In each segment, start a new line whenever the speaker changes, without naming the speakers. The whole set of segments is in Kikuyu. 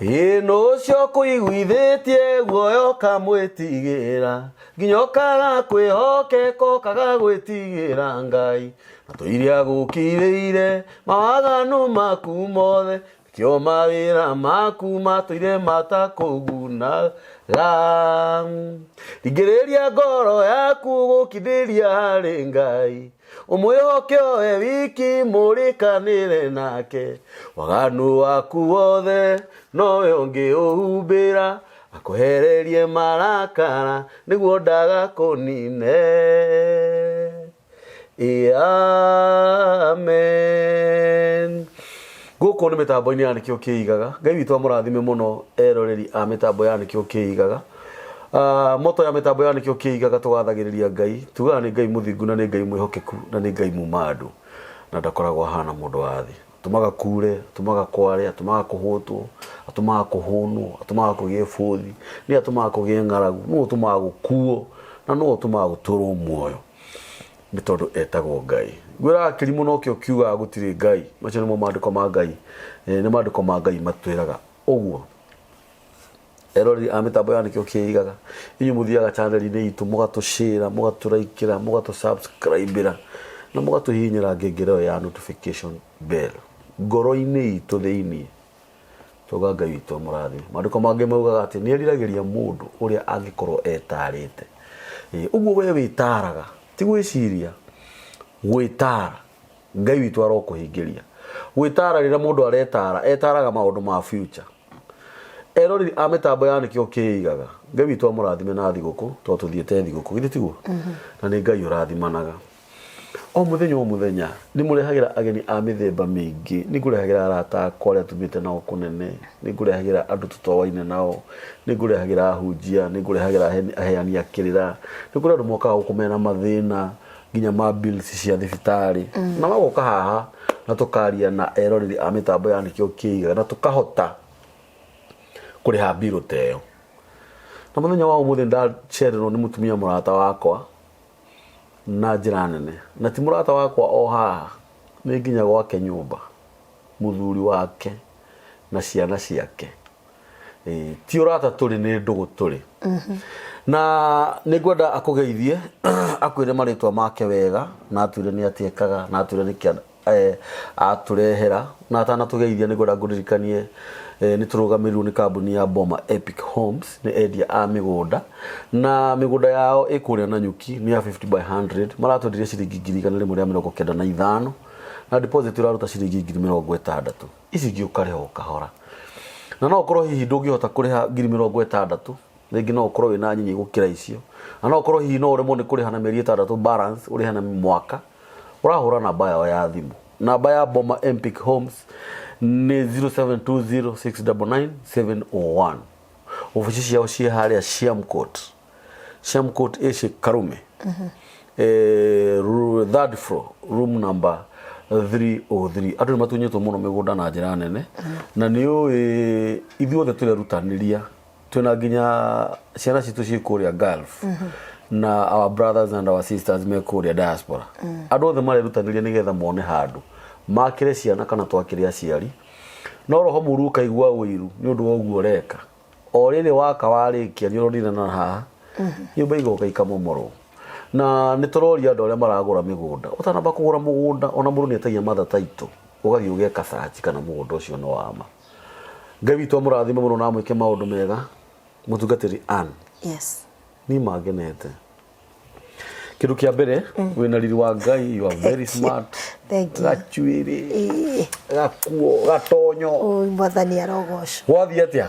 Ĩno ũcio kũiguithĩtie guoya ũkamwĩtigĩra nginya ũkaga kwĩhokeka ũkaga gwĩtigĩra Ngai na tũiria gũkirĩire mawaganu maku mothe nĩkĩo mawĩra maku matũire matakũgunaga. Ringĩrĩria ngoro yaku gũkindĩria harĩ Ngai Ũmwĩhoke o we wiki mũrĩkanĩre nake, waganu waku wothe nowe ũngĩũhumbĩra, akwehererie marakara nĩguo ndagakũnine. Ĩ amen. Gũkũ nĩ mĩtambo-inĩ ya Nĩkĩo Kĩigaga. Ngai witũ amũrathime mũno eroreri a mĩtambo ya Nĩkĩo Kĩigaga. Ah, moto ya mĩtambo ya nĩkĩo kĩigaga tũgathagĩrĩria Ngai. Tugaga nĩ Ngai mũthingu na nĩ Ngai mwĩhokeku na nĩ Ngai muma andũ na ndakoragwo ahana mũndũ wa thĩ. Atũmaga kure, atũmaga kware, atũmaga kũhũtwo, atũmaga kũhũnwo, atũmaga kũgĩe bũthi, nĩ atũmaga kũgĩe ng'aragu, nĩwe ũtũmaga gũkuo na nĩwe ũtũmaga gũtũrwo muoyo nĩ tondũ etagwo Ngai. Ngwĩraga kĩrimũ nokĩo kiugaga gũtirĩ Ngai. Macio nĩmo maandĩko ma Ngai. Nĩ maandĩko ma Ngai matwĩraga ũguo. Eroreri a mĩtambo ya Nĩkĩo Kĩigaga, inyuĩ mũthiaga channel-inĩ itũ mũgatũshare, mũgatũraikĩra, mũgatũsubscribĩra na mũgatũhihinyĩra ngengere ĩyo ya notification bell. Ngoro-inĩ itũ thĩiniĩ twauga Ngai witũ amũrathime. Maandĩko mangĩ maugaga atĩ nĩ eriragĩria mũndũ ũrĩa angĩkorwo etarĩte. Ũguo we wĩtaraga, ti gwĩciria, gwĩtara. Ngai witũ arokũhingĩria. Gwĩtara rĩrĩa mũndũ aretara, etaraga maũndũ ma future. Eroreri a mĩtambo ya Nĩkĩo Kĩigaga, Ngai witũ amũrathime na thigũkũ tondũ tũthiĩte thigũkũ, githĩ tiguo? Na nĩ Ngai ũrathimanaga. O mũthenya o mũthenya nĩ mũrehagĩra ageni a mĩthemba mĩingĩ, nĩ ngũrehagĩra arata akwa arĩa tumĩte nao kũnene, nĩ ngũrehagĩra andũ tũtoaine nao, nĩ ngũrehagĩra ahunjia, nĩ ngũrehagĩra aheani a kĩrĩra, nĩ kũrĩ andũ mokaga gũkũ mena mathĩna nginya ma bills cia thibitarĩ na magoka haha na tũkaria na eroreri a mĩtambo ya Nĩkĩo Kĩigaga na tũkahota kũrĩha mbirũ ta ĩyo. Na mũthenya wa ũmũthĩ ndacererwo nĩ mũtumia mũrata wakwa na njĩra nene, na ti mũrata wakwa o haha, nĩ nginya gwake nyũmba, mũthuri wake na ciana ciake. Ĩĩ, ti ũrata tũrĩ nĩ ndũgũ tũrĩ. Na nĩ ngwenda akũgeithie akwĩre marĩtwa make wega na atwĩre nĩ atĩa ekaga na atwĩre nĩkĩ atũrehera. Na atanatũgeithia nĩ ngwenda ngũririkanie nĩ tũrũgamĩrĩirwo nĩ kambuni ya Boma Epic Homes, nĩ endia a mĩgũnda na mĩgũnda yao ĩ kũrĩa Nanyuki nĩ ya 50 by 100 maratwenderia ciringi 195,000 na deposit ũraruta ciringi 60,000. Ici ingĩ ũkarĩha o kahora. Na no ũkorwo hihi ndũngĩhota kũrĩha 60,000, rĩngĩ no ũkorwo wĩna nyinyi gũkĩra icio. Na no ũkorwo hihi no ũremwo nĩ kũrĩha na mĩeri ĩtandatũ balance ũrĩhe na mwaka. Ũrahũra namba yao ya thimũ. Namba ya Boma Empic Homes nĩ 0720699701. Obici ciao ciĩ harĩa Siam Court. Siam Court ĩ Karume. Third floor, room number 303. Andũ nĩ matunyĩtwo mũno mĩgũnda na njĩra nene. Na nĩ ũĩ ithuothe tũrerutanĩria twĩna nginya ciana citũ ciĩ kũrĩa Gulf na our brothers and our sisters me kũrĩa diaspora. Andũ othe marerutanĩria nĩgetha mone handũ makĩre ciana kana twakĩre aciari, no roho mũru ũkaigua ũiru nĩ ũndũ wa ũguo ũreka. O rĩrĩ waka warĩkia nĩ ũronire na haha nyũmba igoka ikamomorwo. Na nĩ tũroria andũ arĩa maragũra mĩgũnda, ũtanamba kũgũra mũgũnda ona mũndũ nĩ etagia mother title ũgathiĩ ũgeka search kana mũgũnda ũcio nĩ wa ma. Ngai witũ amũrathime mũno na amwĩke maũndũ mega. Mũtungatĩri Ann.
Yes.
Niĩ mangenete. Kĩndũ kĩa mbere wĩna riri wa Ngai, you are very smart.
Thank you.
Gachuĩrĩ, gakuo, gatonyo.
Oi, Mwathani arogocwo.
Gwathiĩ atĩa?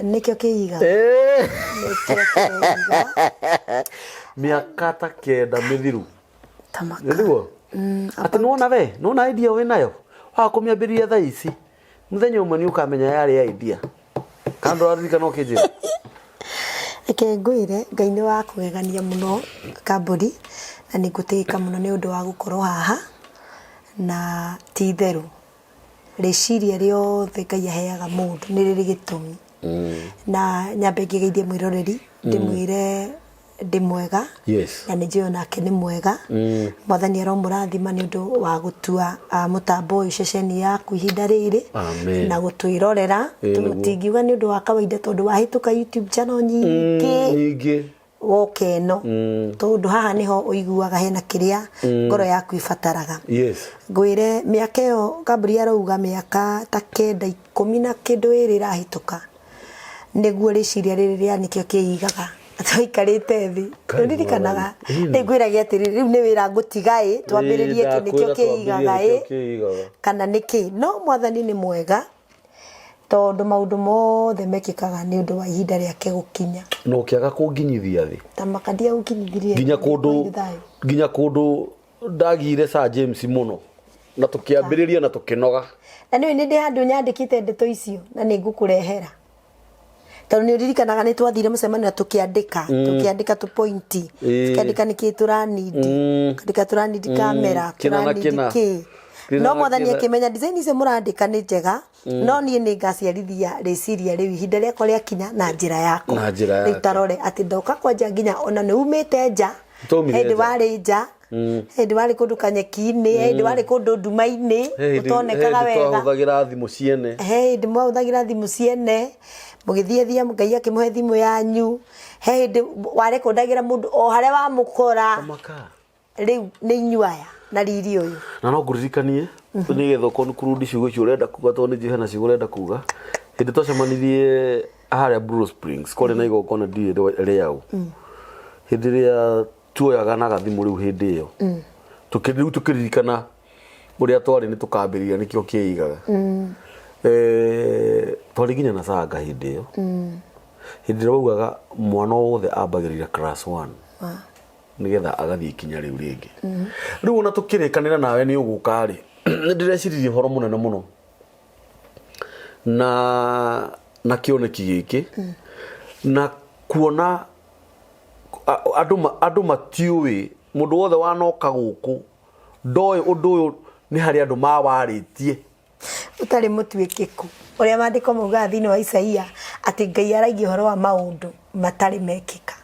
Nĩkĩo kĩiga. Nĩkĩo kĩiga.
Mĩaka ta kenda mĩthiru.
Tamaka.
Nĩguo? Atĩ nĩwona we, nĩwona idea wĩnayo? Waga kũmĩambĩrĩria thaa ici. Mũthenya ũmwe nĩ ũkamenya yarĩ idea. Kana ndũraririkana ũkĩnjĩra?
Reke ngwĩre Ngai nĩ wa kũgegania mũno Kambũri, na nĩ ngũtĩĩka mũno nĩ ũndũ wa gũkorwo haha, na ti itherũ rĩciria rĩothe Ngai aheaga mũndũ nĩ rĩrĩ gĩtũmi. Na nyambe ngĩgeithie mwĩroreri ndĩmwĩre Ndĩ mwega.
Yes.
Na nĩ njũĩ onake nĩ mwega. Mwathani aromũrathima nĩ ũndũ wa gũtua mũtambo ũyũ ceceni yaku ihinda rĩrĩ.
Amen.
Na gũtwĩrorera.
Ĩĩ, nĩguo.
Tũtingiuga nĩ ũndũ wa kawaida tondũ wahĩtũka YouTube channel nyingĩ.
Nyingĩ.
Woka ĩno. Tondũ haha nĩho ũiguaga hena kĩrĩa ngoro yaku ĩbataraga.
Yes.
Ngwĩre mĩaka ĩyo Kamburi arauga mĩaka ta kenda ikũmi na kĩndũ ĩrĩ ĩrahĩtũka. Nĩguo rĩciria rĩrĩ rĩa nĩkĩo kĩigaga twaikarĩte thĩ
Kai
nĩũririkanaga
mwathani.
nĩngwĩragia atĩrĩrĩ rĩu nĩ wĩra ngũtiga ĩ twambĩrĩrie kĩ nĩkĩo
Ndakwĩra
kĩigaga
twambĩrĩrie
ĩ
nĩkĩo kĩigaga.
kana nĩkĩ no mwathani nĩ mwega tondũ maũndũ mothe mekĩkaga nĩ ũndũ wa ihinda rĩake gũkinya.
Na ũkĩaga kũnginyithia thĩ.
Ta maka ndiagũkinyithirie
Nginya kũndũ
thayũ.
nginya kũndũ ndagire Sir James mũno na tũkĩambĩrĩria na tũkĩnoga.
Na nĩũĩ nĩ ndĩ handũ nyandĩkĩte ndeto icio na nĩ ngũkũrehera. Tondũ nĩ ũririkanaga nĩ twathire mũcemanio na tũkĩandĩka, tũkĩandĩka tũ point, tũkĩandĩka nĩkĩ tũranindi, tũkĩandĩka tũranindi kamera,
Kĩna na
tũranindi
kĩna.
kĩ.
Kĩna
No
na
mwathani
kĩna.
akĩmenya design icio mũrandĩka nĩ njega, no niĩ nĩ ngaciarithia rĩciria rĩu ihinda rĩakwa rĩakinya na njĩra yakwa.
Na njĩra
Rĩu
yake.
tarore atĩ ndoka kwanja nginya ona nĩ umĩte nja,
Twaumire
hĩndĩ
nja.
warĩ nja, hĩndĩ warĩ kũndũ kanyeki-inĩ, hĩndĩ warĩ kũndũ nduma-inĩ,
He hĩndĩ-
ũtonekaga
he hĩndĩ
wega.
twahũthagĩra thimũ ciene.
He hĩndĩ mwahũthagĩra thimũ ciene, mũgĩthiĩ thia Ngai akĩmũhe thimũ yanyu, he hĩndĩ warekondagĩra mũndũ o harĩa wamũkora.
Maka.
Rĩu nĩ inyuĩ aya na riri ũyũ.
Na no ngũririkanie nĩgetha ũkorwo nĩ kũrundi ciugo icio ũrenda kuga tondũ nĩ njũĩ hena ciugo ũrenda kuga. Hĩndĩ twacemanirie harĩa Blue Springs kwarĩ na igongona ndiũĩ rĩaũ. Hĩndĩ ĩrĩa tuoyaga na gathimũ rĩu hĩndĩ ĩyo. Rĩu tũkĩririkana ũrĩa twarĩ nĩ tũkambĩrĩria nĩkĩo kĩigaga. Twarĩ nginya na canga hĩndĩ ĩyo. Hĩndĩ ĩrĩa waugaga mwana wothe ambagĩrĩria class 1. Nĩgetha agathiĩ ikinya rĩu rĩngĩ. Rĩu ona tũkĩrĩkanĩra nawe nĩ ũgũka rĩ, nĩ ndĩreciririe ũhoro mũnene mũno na kĩoneki gĩkĩ na kuona andũ matiũĩ mũndũ wothe wanoka gũkũ ndoĩ ũndũ ũyũ nĩ harĩ andũ mawarĩtie.
Ũtarĩ mũtuĩkĩku. Ũrĩa maandĩko maugaga thĩinĩ wa Isaia atĩ Ngai aragia ũhoro wa maũndũ matarĩ mekĩka.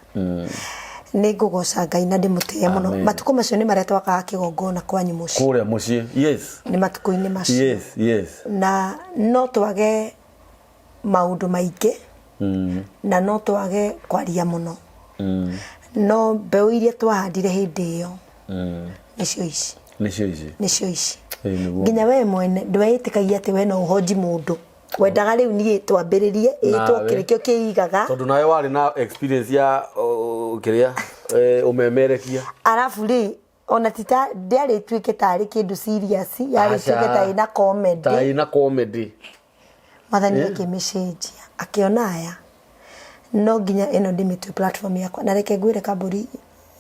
Nĩ ngũgoca Ngai na ndĩmũtĩe mũno.
Amen.
Matukũ macio nĩ marĩa twakaga kĩgongona kwanyu mũciĩ.
Kũrĩa mũciĩ. Yes.
Nĩ matukũ-inĩ macio.
Yes, yes.
Na no twage maũndũ maingĩ na no twage kwaria mũno. No mbeũ iria twahandire hĩndĩ ĩyo nĩcio ici.
Nĩcio ici.
Nĩcio ici.
Ĩĩ, nĩguo.
Nginya we mwene ndweĩtĩkagia atĩ we no ũhonji mũndũ. Wendaga rĩu niĩ twambĩrĩrie, ĩtwo
Nawe.
kĩrĩkĩo kĩigaga.
Tondũ nawe warĩ na experience ya kĩrĩa, ũmemerekia.
Arabu rĩ, ona ti ta ndĩarĩ ĩtuĩke tarĩ kĩndũ serious, yarĩ ĩtuĩke ta ĩna comedy.
Ta ĩna comedy.
Mwathani akĩmĩcenjia, akĩona aya no nginya ĩno ndĩmĩtue platform yakwa. Na reke ngwĩre Kambũri,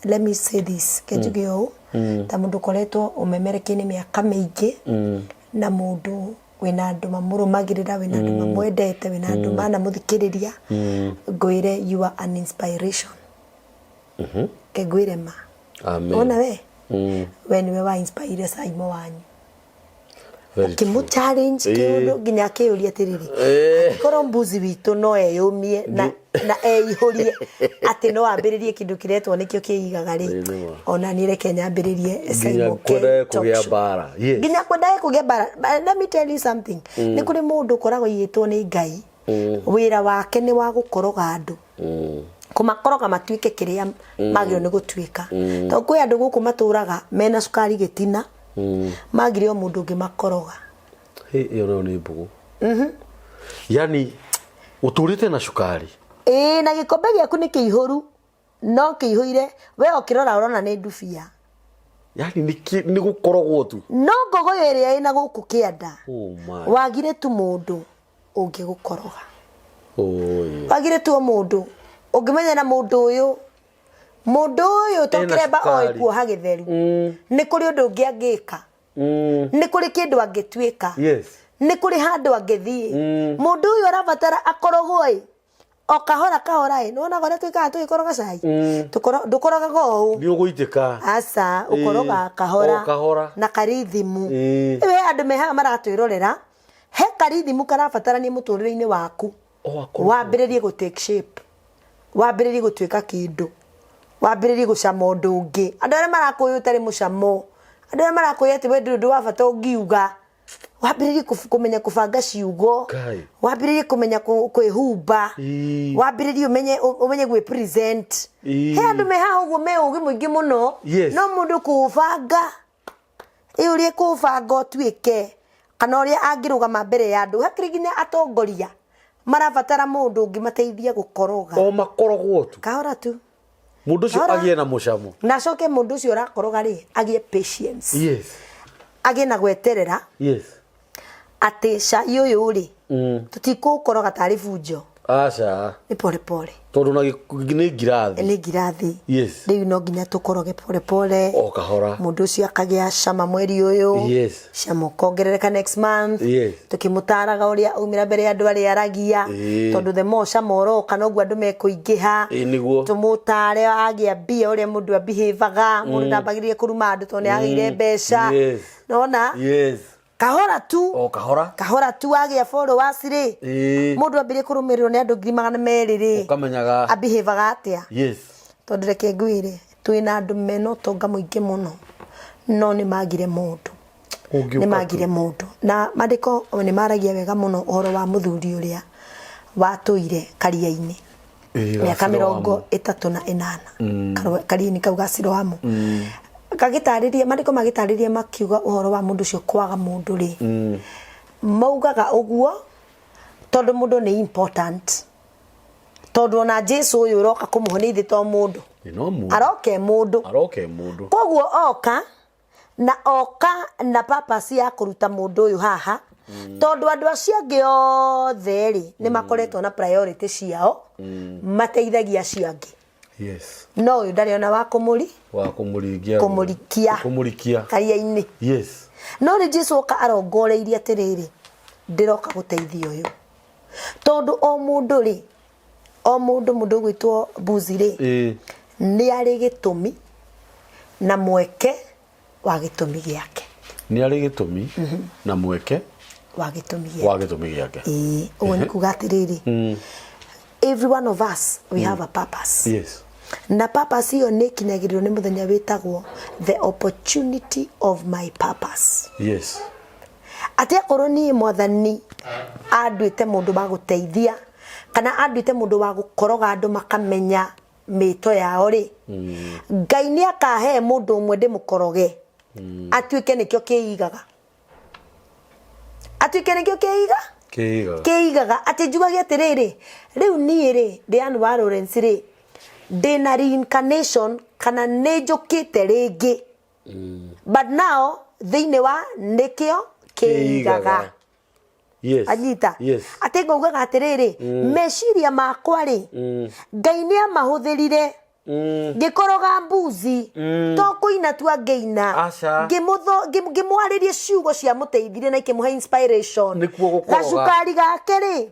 let me say this, reke njuge ũũ, ta mũndũ ũkoretwo ũmemerekia-inĩ mĩaka mĩingĩ, na mũndũ wĩna andũ mamũrũmagĩrĩra, wĩna andũ mamwendete, wĩna andũ manamũthikĩrĩria, ngwĩre you are an inspiration. Reke ngwĩre ma.
Amen.
Wona we? We nĩwe wa inspire Saimo wanyu.
Very true.
Akĩmũ challenge kĩũndũ nginya akĩyũria atĩrĩrĩ, angĩkorwo mbuzi witũ no eyũmie na eihũrie atĩ no ambĩrĩrie kĩndũ kĩretwo nĩkĩo kĩigaga rĩ,
Ĩĩ, nĩma.
ona niĩ reke nyambĩrĩrie
Nginya
Simon K
kwendage
Talk
kũgĩa
Show.
mbara. Yes.
Nginya kwendage kũgĩa mbara. But let me tell you something. Nĩ kũrĩ mũndũ ũkoragwo aigĩtwo nĩ Ngai, wĩra wake nĩ wa gũkoroga andũ. Kũmakoroga matuĩke kĩrĩa magĩrĩirwo nĩ gũtuĩka. Tondũ kwĩ andũ gũkũ matũraga mena cukari gĩtina, magire o mũndũ ũngĩ makoroga.
Hĩ, ĩyo nayo nĩ mbũgũ. Yani ũtũrĩte na cukari.
Ĩĩ, na gĩkombe gĩaku nĩ kĩihũru, no kĩihũire, we ũkĩrora ũrona nĩ ndubia.
Yani nĩ gũkorogwo tu.
No ngogoyo ĩrĩa ĩna gũkũ kĩanda,
Oh my.
wagire tu mũndũ ũngĩgũkoroga.
Oh, yeah.
Wagire tu o mũndũ ũngĩmenya na mũndũ ũyũ, mũndũ ũyũ to
Ena
kĩremba oĩ
cukari.
kuoha gĩtheru. Nĩ kũrĩ ũndũ ũngĩ angĩka. Nĩ kũrĩ kĩndũ angĩtuĩka.
Yes.
Nĩ kũrĩ handũ angĩthiĩ. Mũndũ ũyũ arabatara akorogwo ĩ, o kahora kahora ĩ, nĩwonaga ũrĩa twĩkaga tũgĩkoroga cai? Ndũkorogaga ũũ.
Nĩ ũgũitĩka.
Aca, ũkoroga kahora.
O kahora.
Na karithimu. Rĩu he andũ me haha maratwĩrorera, he karithimu karabatarania mũtũrĩre-inĩ waku.
O akorogwo.
Wambĩrĩrie gũ take shape. Wambĩrĩrie gũtuĩka kĩndũ. Wambĩrĩrie gũcama ũndũ ũngĩ. Andũ arĩa marakũĩ ũtarĩ mũcamo, andũ arĩa marakũĩ atĩ we ndũrĩ ũndũ wa bata ũngiuga, wambĩrĩrie kũmenya kũbanga ciugo,
Ngai.
wambĩrĩrie kũmenya kwĩhumba, wambĩrĩrie ũmenye ũmenye gwĩ present. He andũ me haha ũguo me ũgĩ mũingĩ mũno, no mũndũ kũũbanga, ĩ ũrĩa kũũbanga ũtuĩke, kana ũrĩa angĩrũgama mbere ya andũ, hakĩrĩ nginya atongoria marabatara mũndũ ũngĩmateithia gũkoroga.
O makorogwo tu.
Kahora tu.
Mũndũ ũcio
Kahora.
agĩe na mũcamo.
Na acoke mũndũ ũcio ũrakoroga rĩ, agĩe patience.
Yes.
Agĩe na gweterera.
Yes.
Atĩ cai ũyũ rĩ, tũtikũũkoroga tarĩ bunjo.
Aca.
Nĩ pole pole.
Tondũ na nĩ ngirathi.
Nĩ ngirathi.
Yes.
Rĩu no nginya tũkoroge pole pole.
O kahora.
Mũndũ ũcio akagĩa cama mweri ũyũ.
Yes.
Cama ũkongerereka next month.
Yes.
Tũkĩmũtaraga ũrĩa aumĩra mbere ya andũ arĩa aragia. Tondũ the more cama ũroka noguo andũ mekũingĩha.
Ĩĩ nĩguo.
Tũmũtare agĩa mbia ũrĩa mũndũ abihevaga. Mũndũ ndambagĩrĩria kũruma andũ tondũ nĩ agĩire mbeca.
Yes.
Nona?
Yes.
Kahora tu.
O kahora.
Kahora tu agĩa followers rĩ. Mũndũ ambĩrĩrie kũrũmĩrĩrwo nĩ andũ 200,000 rĩ.
Ũkamenyaga.
Abihevaga atĩa?
Yes.
Tondũ reke ngwĩre, twĩna andũ mena ũtonga mũingĩ mũno, no nĩ magire mũndũ.
Ũngĩũka
Nĩ magire mũndũ. Na maandĩko nĩ maragia wega mũno ũhoro wa mũthuri ũrĩa watũire karia-inĩ. Mĩaka 38. Karia-inĩ kau ga Siloamu. Gagĩtarĩria, maandĩko magĩtarĩria makiuga ũhoro wa mũndũ ũcio kwaga mũndũ rĩ. Maugaga ũguo tondũ mũndũ nĩ important. Tondũ ona Jesu ũyũ ũroka kũmũhonia ithe to mũndũ.
No mũndũ.
Aroka e mũndũ.
Aroka e mũndũ.
Koguo oka na oka na purpose ya kũruta mũndũ ũyũ haha. Tondũ andũ acio angĩ othe rĩ, nĩ makoretwo na priority ciao, mateithagia acio angĩ.
Yes.
No ũyũ ndarĩ ona wa kũmũri.
Wa kũmũringia.
Kũmũrikia.
Kũmũrikia.
Karia-inĩ.
Yes.
No rĩ Jesu oka arongoreirie atĩrĩrĩ, ndĩroka gũteithia ũyũ. Tondũ o mũndũ rĩ, o mũndũ mũndũ ũgwĩtwo Buzi rĩ, nĩ arĩ gĩtũmi na mweke wa gĩtũmi gĩake.
Nĩ arĩ gĩtũmi na mweke
wa gĩtũmi gĩake.
Wa gĩtũmi gĩake.
Ĩĩ, ũguo nĩ kuga atĩrĩrĩ, every one of us we have a purpose.
Yes.
Na purpose ĩyo nĩ ĩkinyagĩrĩrwo nĩ mũthenya wĩtagwo the opportunity of my purpose.
Yes.
Atĩ akorwo niĩ mwathani anduĩte mũndũ wa gũteithia kana anduĩte mũndũ wa gũkoroga andũ makamenya mĩto yao rĩ, Ngai nĩ akahe mũndũ ũmwe ndĩmũkoroge atuĩke nĩkĩo kĩigaga. Atuĩke nĩkĩo kĩiga?
Kĩigaga.
Kĩigaga. Atĩ njugage atĩrĩrĩ, rĩu niĩ rĩ, ndĩ Ann wa Lawrence rĩ, ndĩna reincarnation kana nĩ njũkĩte rĩngĩ. But now, thĩinĩ wa nĩkĩo kĩigaga.
Yes.
Anyita.
Yes.
Atĩ ngaugaga atĩrĩrĩ, meciria makwa rĩ, Ngai nĩ amahũthĩrire. Ngĩkoroga mbuzi, to kũina tu angĩina.
Aca.
Ngĩmwarĩria ciugo ciamũteithirie na ikĩmũhe inspiration.
Nĩkuo gũkoroga.
Gacukari gake rĩ,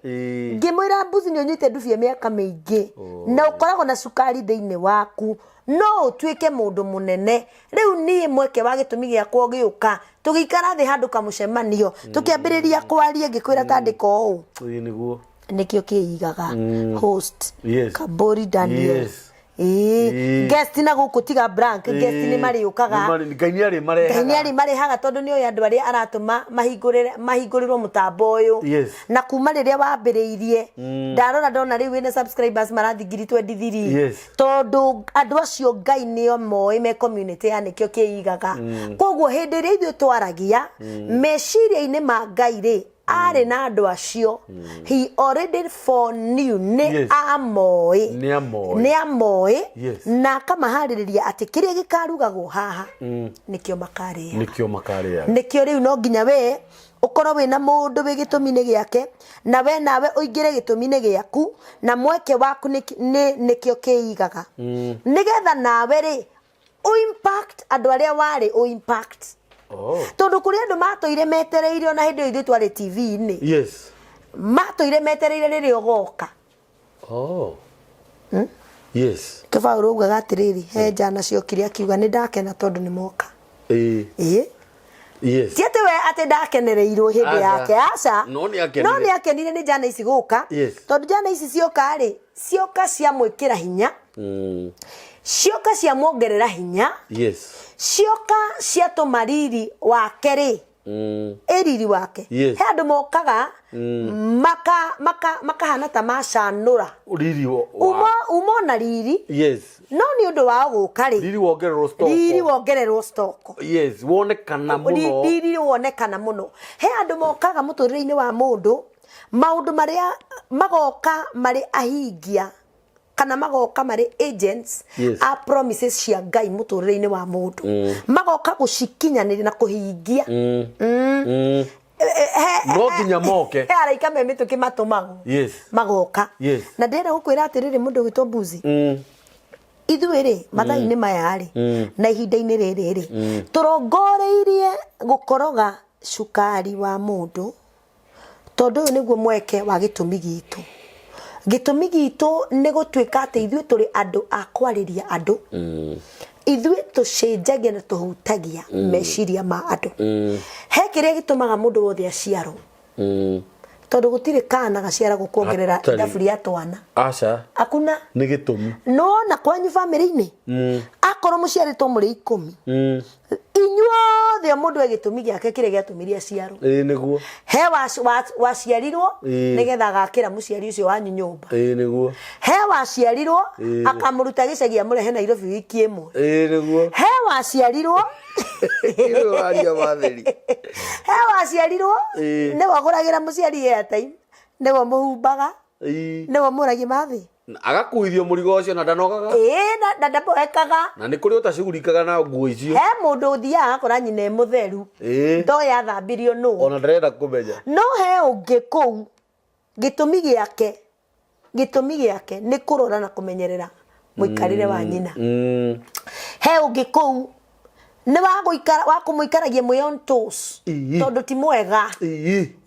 ngĩmwĩra mbuzi nĩ ũnyuĩte ndubia mĩaka mĩingĩ, na ũkoragwo na cukari thĩinĩ waku, no ũtuĩke mũndũ mũnene. Rĩu niĩ mweke wa gĩtũmi gĩakwa ũgĩũka, tũgĩikara thĩ handũ kamũcemanio, tũkĩambĩrĩria kwaria, ngĩkwĩra ta andĩka ũũ.
Ĩĩ nĩguo.
Nĩkĩo kĩigaga. Host.
Yes.
Kabori Daniel.
Yes.
Ĩĩ.
Ĩĩ.
Guest na gũkũ tiga blank, guest nĩ marĩũkaga.
Ngai nĩ arĩmarehaga.
Ngai nĩ arĩmarehaga tondũ nĩ oĩ andũ arĩa aratũma mahingũrĩrwo mũtambo ũyũ.
Yes.
Na kuma rĩrĩa wambĩrĩirie, ndarora ndona rĩu wĩna subscribers marathiĩ ngiri 23.
Yes.
Tondũ andũ acio Ngai nĩo moĩ me community ya nĩkĩo kĩigaga. Koguo hĩndĩ ĩrĩa ithuĩ twaragia, meciria-inĩ ma Ngai rĩ, arĩ na andũ acio. He already foreknew, nĩ
Yes.
amoĩ.
Nĩ amoĩ.
Nĩ amoĩ.
Yes.
Na akamaharĩrĩria atĩ kĩrĩa gĩkarugagwo haha, nĩkĩo makarĩaga.
Nĩkĩo makarĩaga.
Nĩkĩo rĩu no nginya we ũkorwo wĩna mũndũ wĩ gĩtũmi-inĩ gĩake, na we nawe ũingĩre gĩtũmi-inĩ gĩaku, na mweke waku nĩkĩo kĩigaga. Nĩgetha nawe rĩ, impact andũ arĩa warĩ ũ impact.
Oh.
Tondũ kũrĩ andũ matũire metereire ona hĩndĩ ĩyo ithuĩ twarĩ T V-inĩ.
Yes.
Matũire metereire rĩrĩa ũgoka.
Oh. Yes.
Kĩ Paũlũ augaga atĩrĩrĩ, he njana ciokire akiuga nĩ ndakena tondũ nĩ moka.
Ĩĩ.
Ĩĩ.
Yes.
Ti atĩ we atĩ ndakenereirwo hĩndĩ
Aca.
yake, aca.
No nĩ akenire.
No nĩ akenire nĩ njana ici gũka.
Yes.
Tondũ njana ici cioka rĩ, cioka ciamwĩkĩra hinya. Cioka ciamuongerera hinya. Cioka ciatũma riri wake rĩ, ĩ riri wake. He andũ mokaga maka maka makahana ta macanũra
Riri wa
uma ona riri. No nĩ ũndũ wao gũka rĩ,
Riri wongererwo stock.
Riri wongererwo stock.
Yes, wonekana mũno.
Riri wonekana mũno. He andũ mokaga mũtũrĩre-inĩ wa mũndũ, maũndũ marĩa magoka marĩ ahingia kana magoka marĩ agents a promises cia Ngai mũtũrĩre-inĩ wa mũndũ, magoka gũcikinyanĩria na kũhingia.
No nginya moke.
He araika me mĩtũkĩ matũmagwo. Magoka. Na ndĩrenda gũkwĩra atĩrĩrĩ, mũndũ ũgwĩtwo Mbuzi, ithuĩ rĩ, mathaa-inĩ maya rĩ, na ihinda-inĩ rĩrĩ rĩ, tũrongoreirie gũkoroga cukari wa mũndũ, tondũ ũyũ nĩguo mweke wa gĩtũmi gitũ. Gĩtũmi gitũ nĩ gũtuĩka atĩ ithuĩ tũrĩ andũ a kwarĩria andũ. Ithuĩ tũcenjagia na tũhutagia meciria ma andũ. He kĩrĩa gĩtũmaga mũndũ wothe aciarwo. Tondũ gũtirĩ kana gaciaragwo kuongerera
Hatarĩ.
ithabu rĩa twana.
Aca.
Hakuna.
Nĩ gĩtũmi.
Nĩwona kwanyu bamĩrĩ-inĩ, akorwo mũciarĩtwo mũrĩ 10, inyuothe o mũndũ e gĩtũmi gĩake kĩrĩa gĩatũmire aciarwo.
Ĩĩ nĩguo.
He waciarirwo nĩgetha agakĩra mũciari ũcio wanyu nyũmba.
Ĩĩ nĩguo.
He waciarirwo akamũruta gĩcagi amũrehe Nairobi wiki ĩmwe.
Ĩĩ nĩguo.
He waciarirwo
Ĩĩ ũraria matheri.
He waciarirwo nĩwe ũgũragĩra mũciari airtime, nĩwe ũmũhumbaga, nĩwe ũmũragia mathĩ.
Agakuithio mũrigo ũcio na ndanogaga.
Ĩĩ, na ndamboekaga.
Na nĩ kũrĩ ũtacugurikaga na nguo icio.
He mũndũ ũthiaga agakora nyina e mũtheru. Ndo yathambirio nũ.
Ona ndarenda kũmenya.
No he ũngĩ kũu gĩtũmi gĩake nĩ kũrora na kũmenyerera mũikarĩre wa nyina. He ũngĩ kũu nĩ wa gũikara, wa kũmũikaragia mwĩ on toes. Tondũ ti mwega.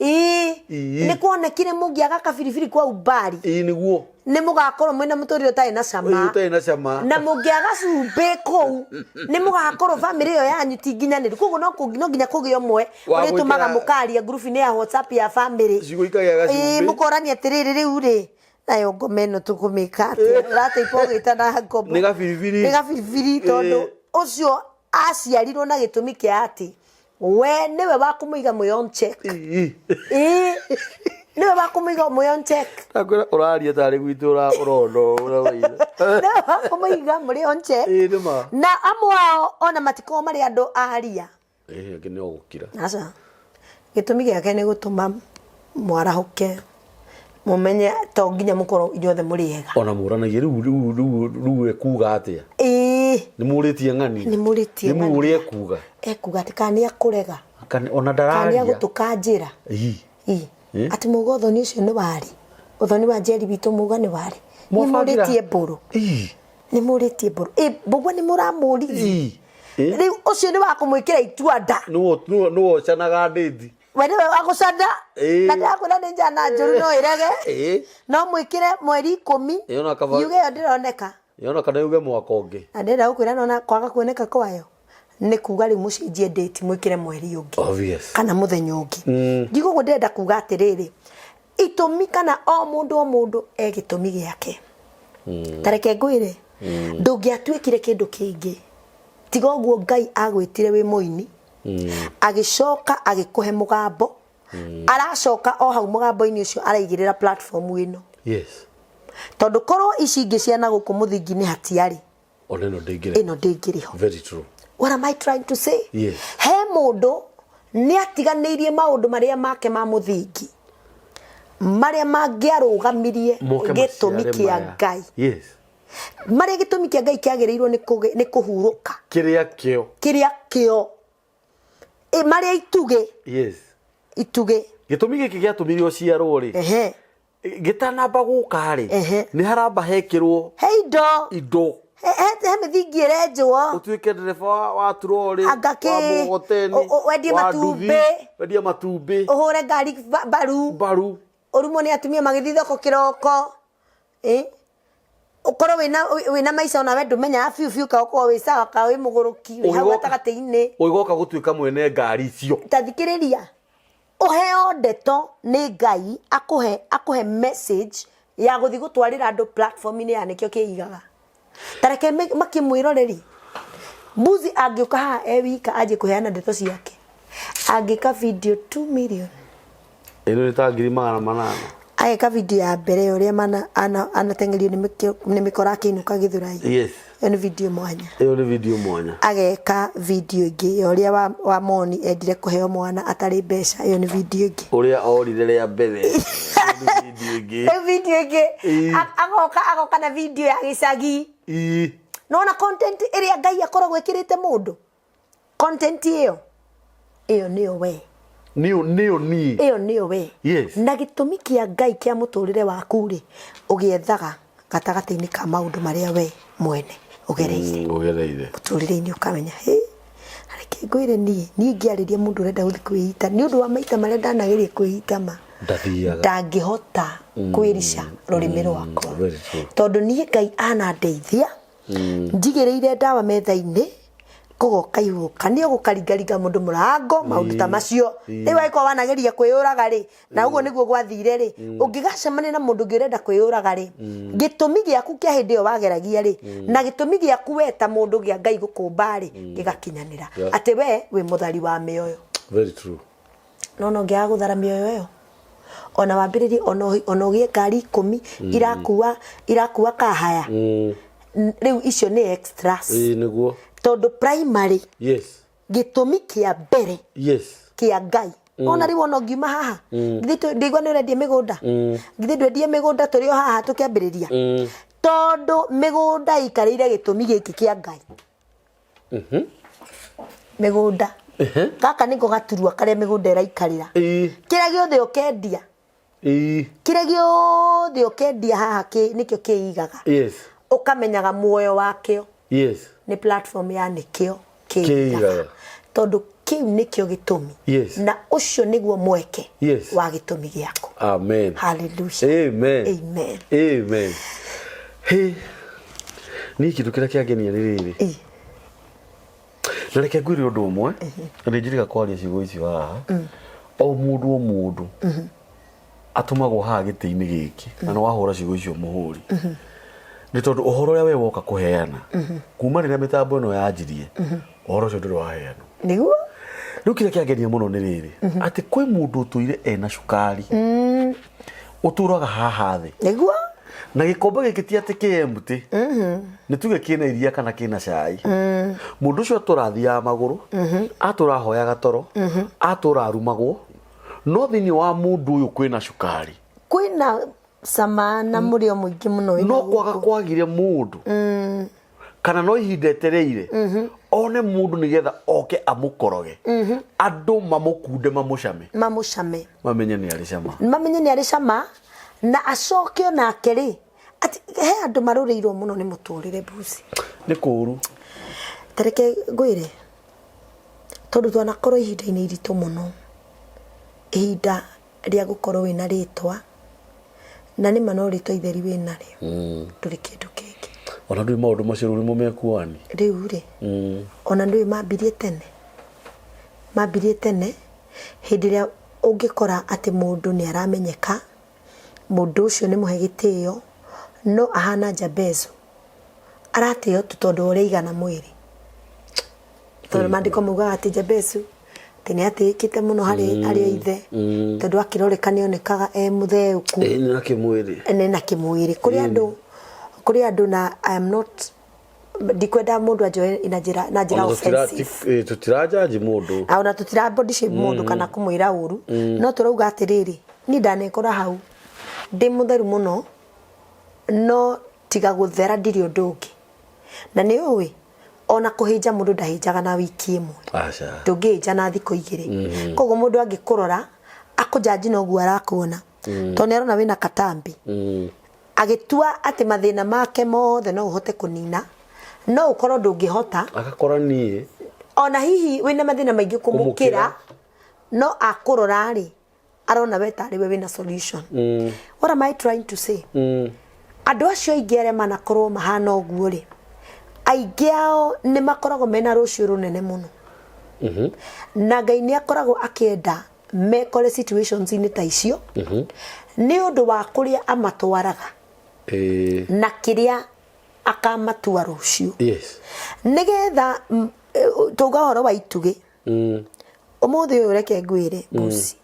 Nĩ kuonekire mũngĩaga kabiribiri kwa umbari.
Ĩĩ nĩguo.
Nĩ mũgakorwo mwĩna mũtũrĩre ũtarĩ na cama.
Ĩĩ, ũtarĩ na cama.
Na mũngĩaga cumbĩ kũu, nĩ mũgakorwo bamĩrĩ ĩyo yanyu ti nginyanĩru. Koguo no nginya kũgĩe ũmwe
Wa
ũrĩtũmaga
gwĩkĩra
mũkaria ngurubu-inĩ ya WhatsApp ya bamĩrĩ.
Ciugo ikagĩa gacumbĩ.
Ĩĩ, mũkorania atĩrĩrĩ, rĩu rĩ, nayo ngoma ĩno tũkũmĩka atĩa? Ũrataipa ũgĩta na ngoma.
Nĩ gabiribiri.
Nĩ gabiribiri, tondũ ũcio aciarirwo na gĩtũmi kĩa atĩ we nĩwe wa kũmũiga mwĩ on check. Ĩĩ. Nĩwe wa kũmũiga mwĩ on check.
Ndakwĩra ũraria tarĩ gwitũ ũrona ũrĩa waira.
Nĩwe wa kũmũiga mũrĩ on check.
Ĩĩ, nĩ ma.
Na amwe ao ona matikoragwo marĩ andũ aria.
Ĩĩ, angĩ nĩ o gũkira.
Aca. Gĩtũmi gĩake nĩ gũtũma mwarahũke, mũmenye to nginya mũkorwo inyuothe mũrĩ ega.
Ona mũranagie rĩu ekuga atĩa?
Ĩĩ.
Nĩ mũrĩtie ng'ani?
Nĩ mũrĩtie
Nĩ
ng'ani.
mũrĩa ekuga?
Ekuga atĩ kana nĩ akũrega.
Kana ona
Kana nĩ
ndararia.
agũtũka njĩra.
Ĩĩ.
Ĩĩ.
Ĩĩ.
Atĩ mũga ũthoni ũcio nĩ warĩ. Ũthoni wa Njeri witũ mũga nĩ warĩ. Nĩ
Mwabangĩra?
mũrĩtie mbũrũ.
Ĩĩ.
Nĩ mũrĩtie mbũrũ. Ĩ, mbũgua nĩ mũramũririe.
Ĩĩ. Ĩĩ.
Rĩu ũcio nĩ wa kũmwĩkĩra itua nda.
Nĩwe ũcanaga ndĩthi.
We nĩwe wa gũcana.
Ĩĩ.
Na ndĩrakwĩra nĩ njana njũru no ĩrege.
Ĩĩ.
No mwĩkĩre mweri 10.
Ĩĩ, ona kaba-
Yuge ĩyo ndĩroneka.
Ĩĩ, ona kana yuge mwaka ũngĩ.
Na ndĩrenda gũkwĩra nona kwaga kuoneka kwayo nĩ kuga rĩu mũcenjie date mwĩkĩre mweri ũngĩ.
Obvious.
Kana mũthenya ũngĩ. Ngiuga ũguo ndĩrenda kuga atĩrĩrĩ, itũmi kana o mũndũ o mũndũ e gĩtũmi gĩake. Ta reke ngwĩre, ndũngĩatuĩkire kĩndũ kĩngĩ tiga ũguo Ngai agwĩtire wĩ mũini, agĩcoka agĩkũhe mũgambo, aracoka o hau mũgambo-inĩ ũcio araigĩrĩra platform ĩno. Tondũ korwo ici ingĩ ciana gũkũ mũthingi-inĩ hatiarĩ,
Ona ĩno ndĩngĩrĩ.
Ĩno ndĩngĩrĩ ho.
Very true.
What am I trying to say?
Yes.
He mũndũ nĩ atiganĩirie maũndũ marĩa make ma mũthingi, marĩa mangĩarũgamirie
Moke
gĩtũmi
maciare
kĩa
maya.
Ngai. Marĩa gĩtũmi kĩa Ngai kĩagĩrĩirwo nĩ kũhurũka.
Kĩrĩa kĩo.
Kĩrĩa kĩo. Marĩa itugĩ. Itugĩ.
Gĩtũmi gĩkĩ gĩatũmire ũciarwo rĩ. Gĩtanamba gũka rĩ. Nĩ haramba hekĩrwo
He indo.
indo.
He mĩthingi ĩrenjwo.
Ũtuĩke ndereba wa turori,
Anga
wa
kĩ,
mũgogoteni,
wendie
wa nduthi,
matumbĩ.
wendie matumbĩ.
Ũhũre ngari mbaru.
Mbaru.
Ũrumwo nĩ atumia magĩthiĩ thoko kĩroko. Ũkorwo wĩna maica ona we ndũmenyaga biũ biũ kana ũkorwo wĩ sawa kana wĩ mũgũrũki, wĩ hau gatagatĩ-inĩ.
Ũgĩgoka gũtuĩka mwene ngari icio.
Ta thikĩrĩria. Ũheo ndeto nĩ Ngai, akũhe message ya gũthiĩ gũtwarĩra andũ platform-inĩ ya nĩkĩo kĩigaga. Ta reke makie mwĩroreri. Mbuzi angĩũka haha e wika anjie kũheana ndeto ciake. Angĩka video 2 million.
Ĩno nĩ ta 800,000.
Ageka video ya mbere ya ũrĩa mana anateng'erio nĩ mĩkora akĩinũka Gĩthũrai.
Yes.
Ĩyo nĩ video mwanya.
Ĩyo nĩ video mwanya.
Ageka video ĩngĩ ya ũrĩa wa Moni endire kũheo mwana atarĩ mbeca. Ĩyo nĩ video ĩngĩ.
Ũrĩa orire rĩa mbere. Ĩyo nĩ video ĩngĩ.
Ĩyo video ĩngĩ. Agoka na video ya gĩcagi. Nona content ĩrĩa Ngai akoragwo ĩkĩrĩte mũndũ. Content ĩyo. Ĩyo nĩyo we.
Nĩyo nĩyo niĩ.
Ĩyo nĩyo we.
Yes.
Na gĩtũmi kĩa Ngai kĩa mũtũrĩre waku rĩ, ũgĩethaga gatagatĩ-inĩ ka maũndũ marĩa we mwene ũgereire.
Ũgereire.
Mũtũrĩre-inĩ ũkamenya, hĩ, reke ngwĩre niĩ, niĩ ngĩarĩria mũndũ ũrenda gũthiĩ kwĩita, nĩ ũndũ wa maita marĩa ndanageria kwĩita ma.
Ndathiaga.
Ndangĩhota kwĩrica rũrĩmĩ rwakwa.
Very true.
Tondũ niĩ Ngai anandeithia, njigĩrĩire ndawa metha-inĩ, kũgoka ihuka nĩ ũgũkaringaringa mũndũ mũrango maũndũ ta macio. Rĩu angĩkorwo wanageria kwĩyũraga rĩ, na ũguo nĩguo gwathire rĩ, ũngĩgacemania na mũndũ ũngĩ ũrenda kwĩyũraga rĩ, gĩtũmi gĩaku kĩa hĩndĩ ĩyo wageragia rĩ, na gĩtũmi gĩaku we ta mũndũ gĩa Ngai gũkũmba rĩ, gĩgakinyanĩra. Atĩ we wĩ mũthari wa mĩoyo.
Very true.
No no ngĩaga gũthara mĩoyo ĩyo. Ona wambĩrĩrie ona ũgĩe ngari 10 irakua kahaya. Rĩu icio nĩ extras.
Ĩĩ nĩguo.
Tondũ primary.
Yes.
Gĩtũmi kĩa mbere.
Yes.
Kĩa Ngai. Ona rĩu ona ũngiuma haha. Githĩ ndĩigua nĩ ũrendia mĩgũnda. Githĩ ndwendie mĩgũnda tũrĩ o haha tũkĩambĩrĩria. Tondũ mĩgũnda ĩikarĩire gĩtũmi gĩkĩ kĩa Ngai. Mĩgũnda. Gaka nĩko gaturwa karĩa mĩgũnda ĩraikarĩra. Kĩrĩa gĩothe ũkendia. Kĩrĩa gĩothe ũkendia haha nĩkĩo kĩigaga.
Yes.
Ũkamenyaga muoyo wakĩo.
Yes.
Nĩ platform ya nĩkĩo kĩigaga.
Kĩigaga.
Tondũ kĩu nĩkĩo gĩtũmi.
Yes.
Na ũcio nĩguo mweke
Yes.
wa gĩtũmi gĩaku.
Amen.
Hallelujah.
Amen.
Amen.
Amen. Hey. Niĩ kĩndũ kĩrĩa kĩangenia nĩ rĩrĩ. Na reke ngwĩre ũndũ ũmwe, na nĩ njĩrĩga kwaria ciugo icio haha. O mũndũ o mũndũ atũmagwo haha gĩtĩ-inĩ gĩkĩ, na nĩ wahũra ciugo icio mũhũri. Nĩ tondũ ũhoro ũrĩa we woka kũheana, kuma rĩrĩa mĩtambo ĩno yanjirie, ũhoro ũcio ndũrĩ waheanwo.
Nĩguo?
Rĩu kĩrĩa kĩangenia mũno nĩ rĩrĩ, atĩ kwĩ mũndũ ũtũire ena cukari, ũtũraga haha thĩ.
Nĩguo?
Na gĩkombe gĩkĩ ti atĩ kĩ empty. Nĩ tuge kĩna iria kana kĩna cai. Mũndũ ũcio atũra athiaga magũrũ, atũra ahoyaga toro, atũra arumagwo, no thĩinĩ wa mũndũ ũyũ kwĩna cukari.
Kwĩna cama na mũrĩo mũingĩ mũno wĩna
No kwaga
gũkũ.
kwagire mũndũ. Kana no ihinda etereire. One mũndũ nĩgetha oke amũkoroge. Andũ mamũkunde mamũcame.
Mamũcame.
Mamenye nĩ arĩ cama.
Mamenye nĩ arĩ cama na acoke onake rĩ. Ati he andũ marũrĩirwo mũno nĩ mũtũrĩre Busi.
Nĩ kũũru.
Ta reke ngwĩre, tondũ twanakorwo ihinda-inĩ iritũ mũno. Ihinda rĩa gũkorwo wĩna rĩtwa, na nĩ ma no rĩtwa itheri wĩnarĩo. Ndũrĩ kĩndũ kĩngĩ.
Ona ndũĩ maũndũ macio rĩu nĩmo mekuani.
Rĩu rĩ, ona ndũĩ mambirie tene. Mambirie tene, hĩndĩ ĩrĩa ũngĩkora atĩ mũndũ nĩ aramenyeka, mũndũ ũcio nĩ mũhe gĩtĩo, no ahana Jabezu. Aratĩo tu tondũ wa ũrĩa aigana mwĩrĩ. Tondũ maandĩko maugaga atĩ Jabezu atĩ nĩ atĩĩkĩte mũno harĩ ithe, tondũ akĩroreka nĩ onekaga e mũtheũku.
Ĩĩ, nĩ na kĩmwĩrĩ.
Nĩ na kĩmwĩrĩ. Kũrĩ andũ, kũrĩ andũ na I am not, ndikwenda mũndũ anjoe na njĩra, na njĩra
Ona
offensive.
tũtirajaji mũndũ.
Na ona tũtira body shame mũndũ kana kũmwĩra ũru. No tũrauga atĩrĩrĩ, niĩ ndanekora hau ndĩ mũtheru mũno, no tiga gũthera ndirĩ ũndũ ũngĩ. Na nĩ ũĩ, ona kũhĩnja mũndũ ndahĩnjaga na wiki ĩmwe.
Aca.
Ndũngĩhĩnja na thikũ igĩrĩ. Koguo mũndũ angĩkũrora, akũnjanji noguo arakuona. Tondũ nĩ arona wĩna katambi. Agĩtua atĩ mathĩna make mothe no ũhote kũnina, no ũkorwo ndũngĩhota.
Agakora niĩ.
Ona hihi wĩna mathĩna maingĩ kũmũkĩra,
Kũmũkĩra.
no akũrora rĩ, arona we tarĩ we wĩna solution. What am I trying to say? Andũ acio aingĩ arĩa manakorwo mahana ũguo rĩ, aingĩ ao nĩ makoragwo mena rũciũ rũnene mũno. Na Ngai nĩ akoragwo akĩenda mekore situations-inĩ ta icio, nĩ ũndũ wa kũrĩa amatwaraga. Na kĩrĩa Akamatua rũciũ.
Yes.
Nĩgetha tauga ũhoro wa itugĩ. Ũmũthĩ ũyũ reke ngwĩre Busi.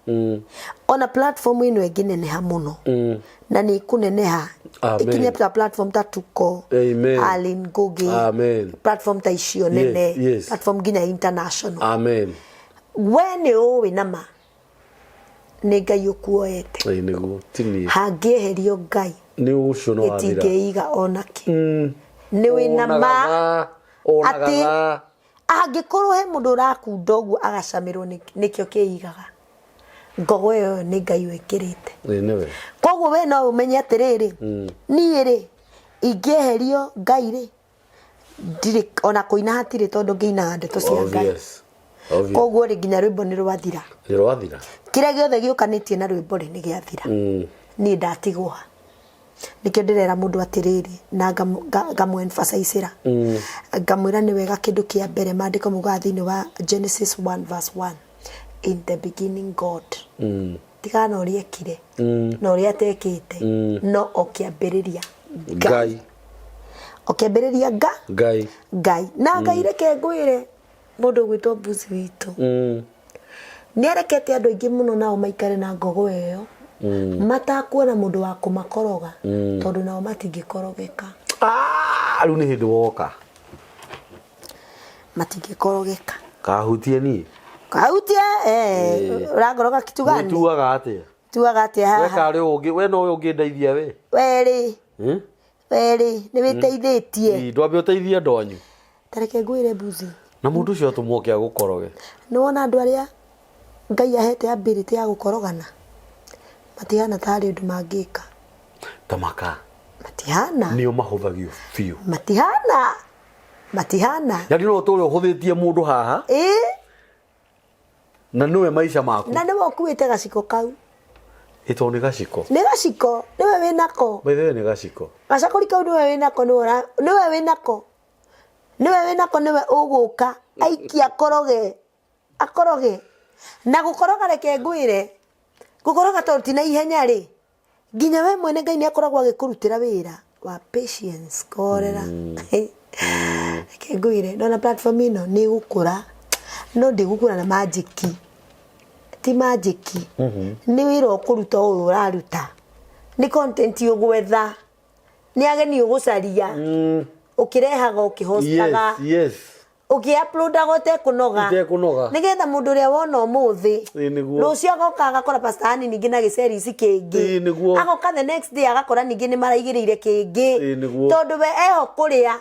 Ona platform ĩno ĩngĩneneha mũno. Na nĩ ĩkũneneha.
Amen.
Ĩkinye ta platform ta Tuko.
Amen.
Allen Ngugi.
Amen.
Platform ta icio nene.
Yes, yes.
Platform nginya international.
Amen.
We nĩ ũĩ nama nĩ Ngai ũkuoete.
Ĩĩ nĩguo ti niĩ.
Hangĩeherio Ngai.
Nĩ ũcio nĩ wathira.
Gĩtingĩiga onakĩ. Nĩ wĩna ma atĩ angĩkorwo he mũndũ ũrakunda ũguo agacamĩrwo nĩkĩo kĩigaga. Ngogo ĩyo nĩ Ngai wĩkĩrĩte.
Ĩĩ nĩwe.
Koguo we no ũmenye atĩrĩrĩ, niĩ rĩ ingĩeherio Ngai rĩ ndirĩ ona kũina hatirĩ tondũ ngĩinaga ndeto cia Ngai.
Obvious. Obvious.
Koguo rĩ nginya rwĩmbo nĩ rwathira.
Nĩ rwathira.
Kĩrĩa gĩothe gĩũkanĩtie na rwĩmbo rĩ nĩ gĩathira. Niĩ ndatigwo ha. Nĩkĩo ndĩrera mũndũ atĩrĩrĩ na ngamũ emphasize-ĩra. Ngamwĩra nĩ wega kĩndũ kĩa mbere maandĩko maugaga thĩinĩ wa Genesis 1 verse 1 in the beginning God. Tigana na ũrĩa ekire na ũrĩa atekĩte no o kĩambĩrĩria
Ngai.
O kĩambĩrĩria
Ngai.
Ngai. Na Ngai reke ngwĩre mũndũ ũgwĩtwo Mbuzi witũ. Nĩ arekete andũ aingĩ mũno nao maikare na ngogo ĩyo matakuona mũndũ wa kũmakoroga tondũ nao matingĩkorogeka.
Rĩu nĩ hĩndĩ woka.
Matingĩkorogeka.
Kahutie niĩ.
Kahutie, ũrangoroga kitu gani?
Tuaga atĩa?
Tuaga atĩa haha?
We karĩ ũngĩ, we nowe ũngĩndeithia we.
We rĩ. We rĩ, nĩ wĩteithĩtie.
Ndwambe ũteithie andũ anyu.
Ta reke ngwĩre Mbuzi.
Na mũndũ ũcio atũmwo oke agũkoroge.
Nĩ wona andũ arĩa Ngai ahete ability ya gũkorogana matihana ta harĩ ũndũ mangĩka.
Ta maka.
Matihana.
Nĩo mahũthagio biũ.
Matihana. Matihana.
Yaani no ũtũre ũhũthĩtie mũndũ haha.
Ĩĩ.
Na nĩwe maica maku.
Na nĩwe ũkuĩte gaciko kau.
Ĩ tondũ nĩ gaciko.
Nĩ gaciko, nĩwe wĩnako.
By the way nĩ gaciko.
Gacakũri kau nĩwe wĩnako, nĩwe wĩnako. Nĩwe wĩnako, nĩwe ũgũka aikia akoroge. Akoroge. Na gũkoroga reke ngwĩre, gũkoroga tondũ ti na ihenya rĩ, nginya we mwene Ngai nĩ akoragwo agĩkũrutĩra wĩra wa patience, kũhorera. Reke ngwĩre, ndona platform ĩno nĩ ĩgũkũra, no ndĩgũkũra na magic. Ti magic. Nĩ wĩra ũkũruta ũyũ ũraruta. Nĩ content ũgwetha. Nĩ ageni ũgũcaria. Ũkĩrehaga ũkĩhostaga.
Yes, yes.
Ũkĩ-uploadaga ũtekũnoga.
Ũtekũnoga.
Nĩgetha mũndũ ũrĩa wona ũmũthĩ,
Ĩĩ nĩguo.
rũciũ agoka agakora Pastor Ann ningĩ na gĩceris kĩngĩ.
Ĩĩ nĩguo.
Agoka the next day agakora ningĩ nĩ maraigĩrĩire kĩngĩ.
Ĩĩ nĩguo.
Tondũ we eho kũrĩa,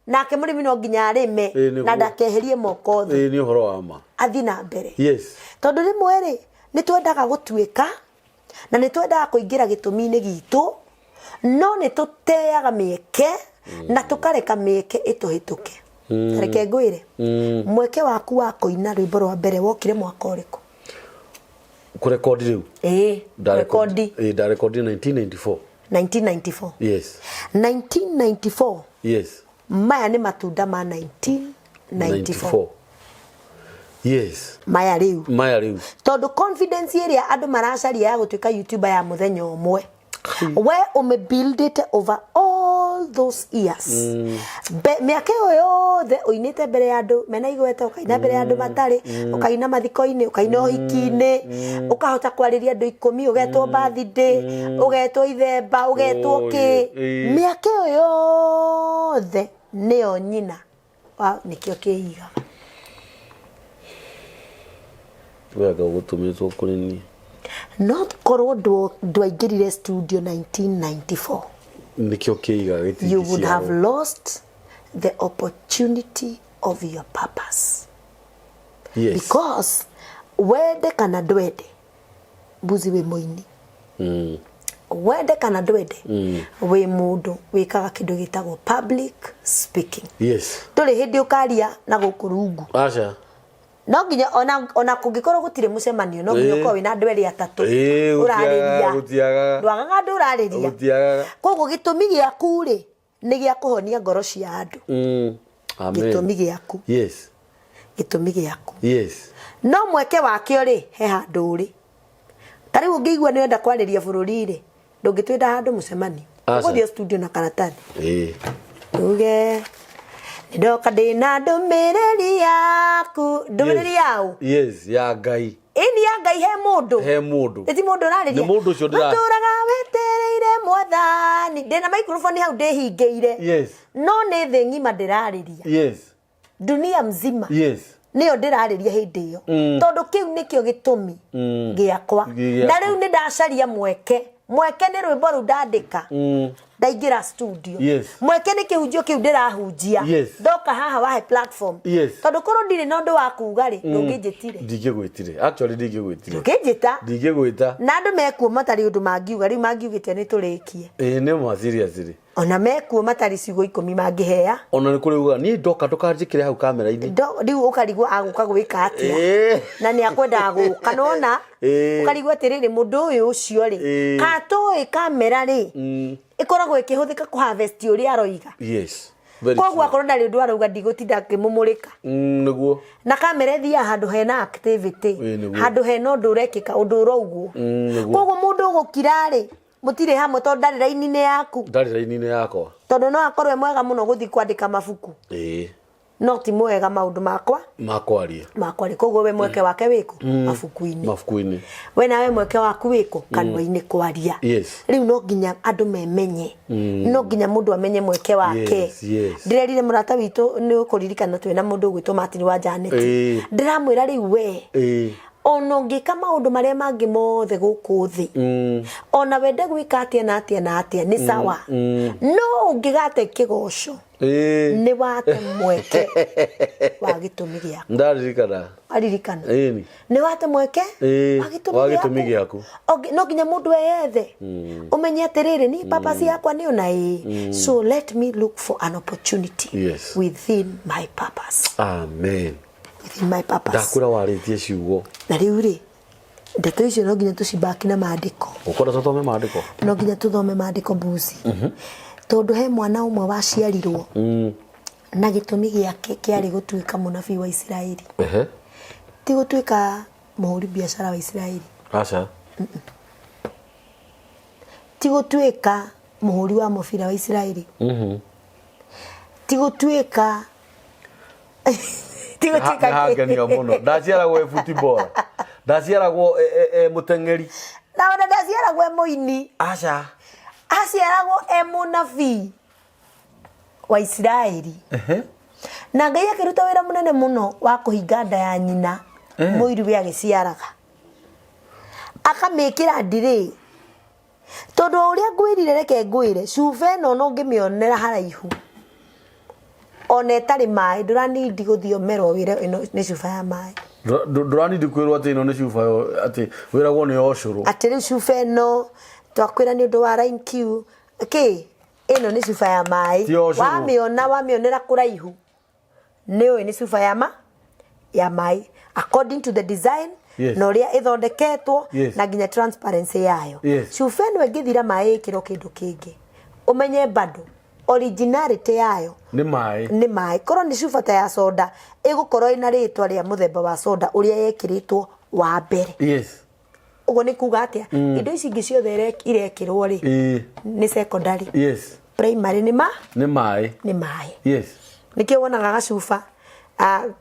nake mũrĩmi no nginya arĩme,
Ĩĩ nĩguo.
na ndakeherie moko thĩ.
Ĩĩ nĩ ũhoro wa ma.
Athiĩ na mbere.
Yes.
Tondũ rĩmwe rĩ, nĩ twendaga gũtuĩka, na nĩ twendaga kũingĩra gĩtũmi-inĩ gitũ, no nĩ tũteaga mĩeke, na tũkareka mĩeke ĩtũhĩtũke. Reke ngwĩre, mweke waku wa kũina rwĩmbo rwa mbere wokire mwaka ũrĩkũ?
Kũrekondi rĩu?
Ĩĩ, kũrekondi.
Ĩĩ, ndarekondire 1994.
1994.
Yes.
1994.
Yes.
Maya nĩ matunda ma 1994.
Yes.
Maya rĩu.
Maya rĩu.
Tondũ confidence ĩrĩa andũ maracaria ya gũtuĩka YouTuber ya mũthenya ũmwe, we ũmĩbuildĩte over all those years. Mĩaka ĩyo yothe ũinĩte mbere ya andũ mena igweta, ũkaina mbere ya andũ matarĩ, ũkaina mathiko-inĩ, ũkaina ũhiki-inĩ, ũkahota kwarĩria andũ ikũmi, ũgetwo birthday, ũgetwo ithemba, ũgetwo
Oh,
kĩ.
yeah.
Mĩaka ĩyo yothe nĩyo nyina wa nĩkĩo kĩigaga.
We anga ũgũtũmĩtwo kũrĩ niĩ.
No korwo ndwaingĩrire studio 1994,
Nĩkĩo kĩigaga gĩtingĩciarwo.
You would have lost the opportunity of your purpose.
Yes.
Because wende kana ndwende, Mbuzi wĩ mũini. Wende kana ndwende, wĩ mũndũ wĩkaga kĩndũ gĩtagwo public speaking.
Yes.
Ndũrĩ hĩndĩ ũkaria na gũkũ rungu.
Aca.
No nginya ona kũngĩkorwo gũtirĩ mũcemanio, no nginya ũkorwo wĩna andũ erĩ atatũ
Ĩĩ,
ũrarĩria.
gũtiagaga.
Ndwagaga andũ ũrarĩria.
Gũtiagaga.
Koguo gĩtũmi gĩaku rĩ, nĩ gĩa kũhonia ngoro cia andũ.
Amen.
Gĩtũmi gĩaku.
Yes.
Gĩtũmi gĩaku.
Yes.
No mweke wakĩo rĩ, he handũ ũrĩ. Ta rĩu ũngĩigua nĩ wenda kwarĩria bũrũri rĩ, ndũngĩtwĩra handũ mũcemanio.
Aca.
Ũgũthiĩ studio na karatathi.
Ĩĩ.
Tuge ndoka ndĩna ndũmĩrĩri yaku. Ndũmĩrĩri yaũ?
Yes, ya Ngai.
Ĩni ya Ngai he mũndũ.
He mũndũ.
Ti mũndũ ũrarĩria.
Nĩ mũndũ ũcio ndĩra-
Ũtũraga wetereire mwathani. Ndĩna microphone hau ndĩhingĩire.
Yes.
No nĩ thĩ ng'ima ndĩrarĩria.
Yes.
Dunia mzima.
Yes.
Nĩyo ndĩrarĩria hĩndĩ ĩyo. Tondũ kĩu nĩkĩo gĩtũmi gĩakwa.
Gĩaku.
Na rĩu nĩ ndacaria mweke. Mweke nĩ rwĩmbo rũu ndandĩka. Ndaingĩra studio.
Yes.
Mweke nĩ kĩhunjio kĩu ndĩrahunjia.
Yes.
Ndoka haha wahe platform.
Yes.
Tondũ korwo ndirĩ na ũndũ wa kuga rĩ, ndũngĩnjĩtire.
Ndingĩgwĩtire. Actually ndingĩgwĩtire.
Ndũngĩnjĩta.
Ndingĩgwĩta.
Na andũ mekuo matarĩ ũndũ mangiuga, rĩu mangiugĩte nĩ tũrĩkie.
Ĩĩ nĩ ma seriously.
Ona mekuo matarĩ ciugo ikũmi mangĩhea.
Ona nĩ kũrĩ ugaga niĩ ndoka ndũkanjĩkĩre hau kamera-inĩ.
Rĩu ũkarigwo agũka gwĩka atĩa.
Ĩĩ.
Na nĩ akwendaga gũka nona.
Ĩĩ.
Ũkarigwo atĩrĩrĩ mũndũ ũyũ ũcio rĩ.
Ĩĩ.
Ka tũĩ kamera rĩ. Ĩkoragwo ĩkĩhũthĩka kũ harvest ũrĩa aroiga.
Yes. Very
Koguo
true.
akorwo ndarĩ ũndũ arauga ndigũtinda ngĩmũmũrĩka.
Nĩguo.
Na kamera ĩthiaga handũ hena activity.
Ĩĩ, nĩguo.
Handũ hena ũndũ ũrekĩka, ũndũ ũraugwo.
Nĩguo.
Koguo mũndũ ũgũkira rĩ, mũtirĩ hamwe tondũ ndarĩ raini-inĩ yaku.
Ndarĩ raini-inĩ yakwa.
Tondũ no akorwo e mwega mũno gũthiĩ kwandĩka mabuku.
Ĩĩ.
No ti mwega maũndũ makwa.
Ma kwaria.
Ma kwaria. Koguo we mweke wake wĩkũ? Mabuku-inĩ.
Mabuku-inĩ.
We nawe mweke waku wĩkũ? Kanua-inĩ kwaria.
Yes.
Rĩu no nginya andũ memenye. No nginya mũndũ amenye mweke wake.
Yes, yes.
Ndĩrerire mũrata witũ nĩ ũkũririkana twĩna mũndũ ũgwĩtwo Martin wa Janet.
Ĩĩ.
Ndĩramwĩra rĩu we.
Ĩĩ.
Ona ũngĩka maũndũ marĩa mangĩ mothe gũkũ thĩ. Ona wende gwĩka atĩa na atĩa na atĩa nĩ sawa. No ũngĩgate kĩgoco.
Ĩĩ.
Nĩ wate mweke wa gĩtũmi gĩaku.
Ndaririkana.
Waririkana.
Ĩni.
Nĩ wate mweke
Ĩĩ,
wa gĩtũmi
wa gĩtũmi
gĩaku.
gĩaku.
No nginya mũndũ eyethe. Ũmenye atĩrĩrĩ niĩ purpose yakwa nĩ ũna ĩĩ. So let me look for an opportunity
Yes.
within my purpose.
Amen.
Within my purpose.
Ndakwĩra warĩtie ciugo.
Na rĩu rĩ, ndeto icio no nginya tũcibaki na maandĩko.
Ũkwenda tũthome maandĩko?
No nginya tũthome maandĩko mbuci. Tondũ he mwana ũmwe waciarirwo na gĩtũmi gĩake kĩarĩ gũtuĩka mũnabii wa Isiraeli.
Ehe.
Ti gũtuĩka mũhũri biacara wa Isiraeli.
Aca.
Ti gũtuĩka mũhũri wa mũbira wa Isiraeli. Ti gũtuĩka ti gũtuĩka
Nĩ hangenia mũno. Ndaciaragwo e footballer. Ndaciaragwo e mũteng'eri.
Na ona ndaciaragwo e mũini.
Aca.
Aciaragwo e mũnabii wa Isiraeli.
Ehe.
Na Ngai akĩruta wĩra mũnene mũno wa kũhinga nda ya nyina mũiru we agĩciaraga. Akamĩkĩra ndirĩ. Tondũ o ũrĩa ngwĩrire reke ngwĩre, cuba ĩno ona ũngĩmĩonera haraihu ona ĩtarĩ maĩ ndũranindi gũthiĩ ũmerwo wĩre ĩno nĩ cuba ya maĩ.
Ndũranindi kwĩrwo atĩ ĩno nĩ cuba atĩ wĩragwo nĩ ũcũrũ.
Atĩ rĩu cuba ĩno twakwĩra nĩ ũndũ wa line Q kĩ ĩno nĩ cuba ya maĩ.
Ti ũcũrũ.
Wamĩona wamĩonera kũraihu nĩ ũĩ nĩ cuba ya ma ya maĩ according to the design
Yes.
na ũrĩa ĩthondeketwo
Yes.
na nginya transparency yayo.
Yes.
Cuba ĩno ĩngĩthira maĩ ĩkĩrwo kĩndũ kĩngĩ ũmenye bado originality yayo
Nĩ maĩ.
nĩ maĩ. Korwo nĩ cuba ta ya soda ĩgũkorwo ĩna rĩtwa rĩa mũthemba wa soda ũrĩa yekĩrĩtwo wa mbere.
Yes.
Ũguo nĩ kuga atĩa? Indo ici ingĩ ciothe irekĩrwo rĩ
Ĩĩ.
nĩ secondary.
Yes.
Primary nĩ ma
Nĩ maĩ.
nĩ maĩ.
Yes.
Nĩkĩo wonaga gacuba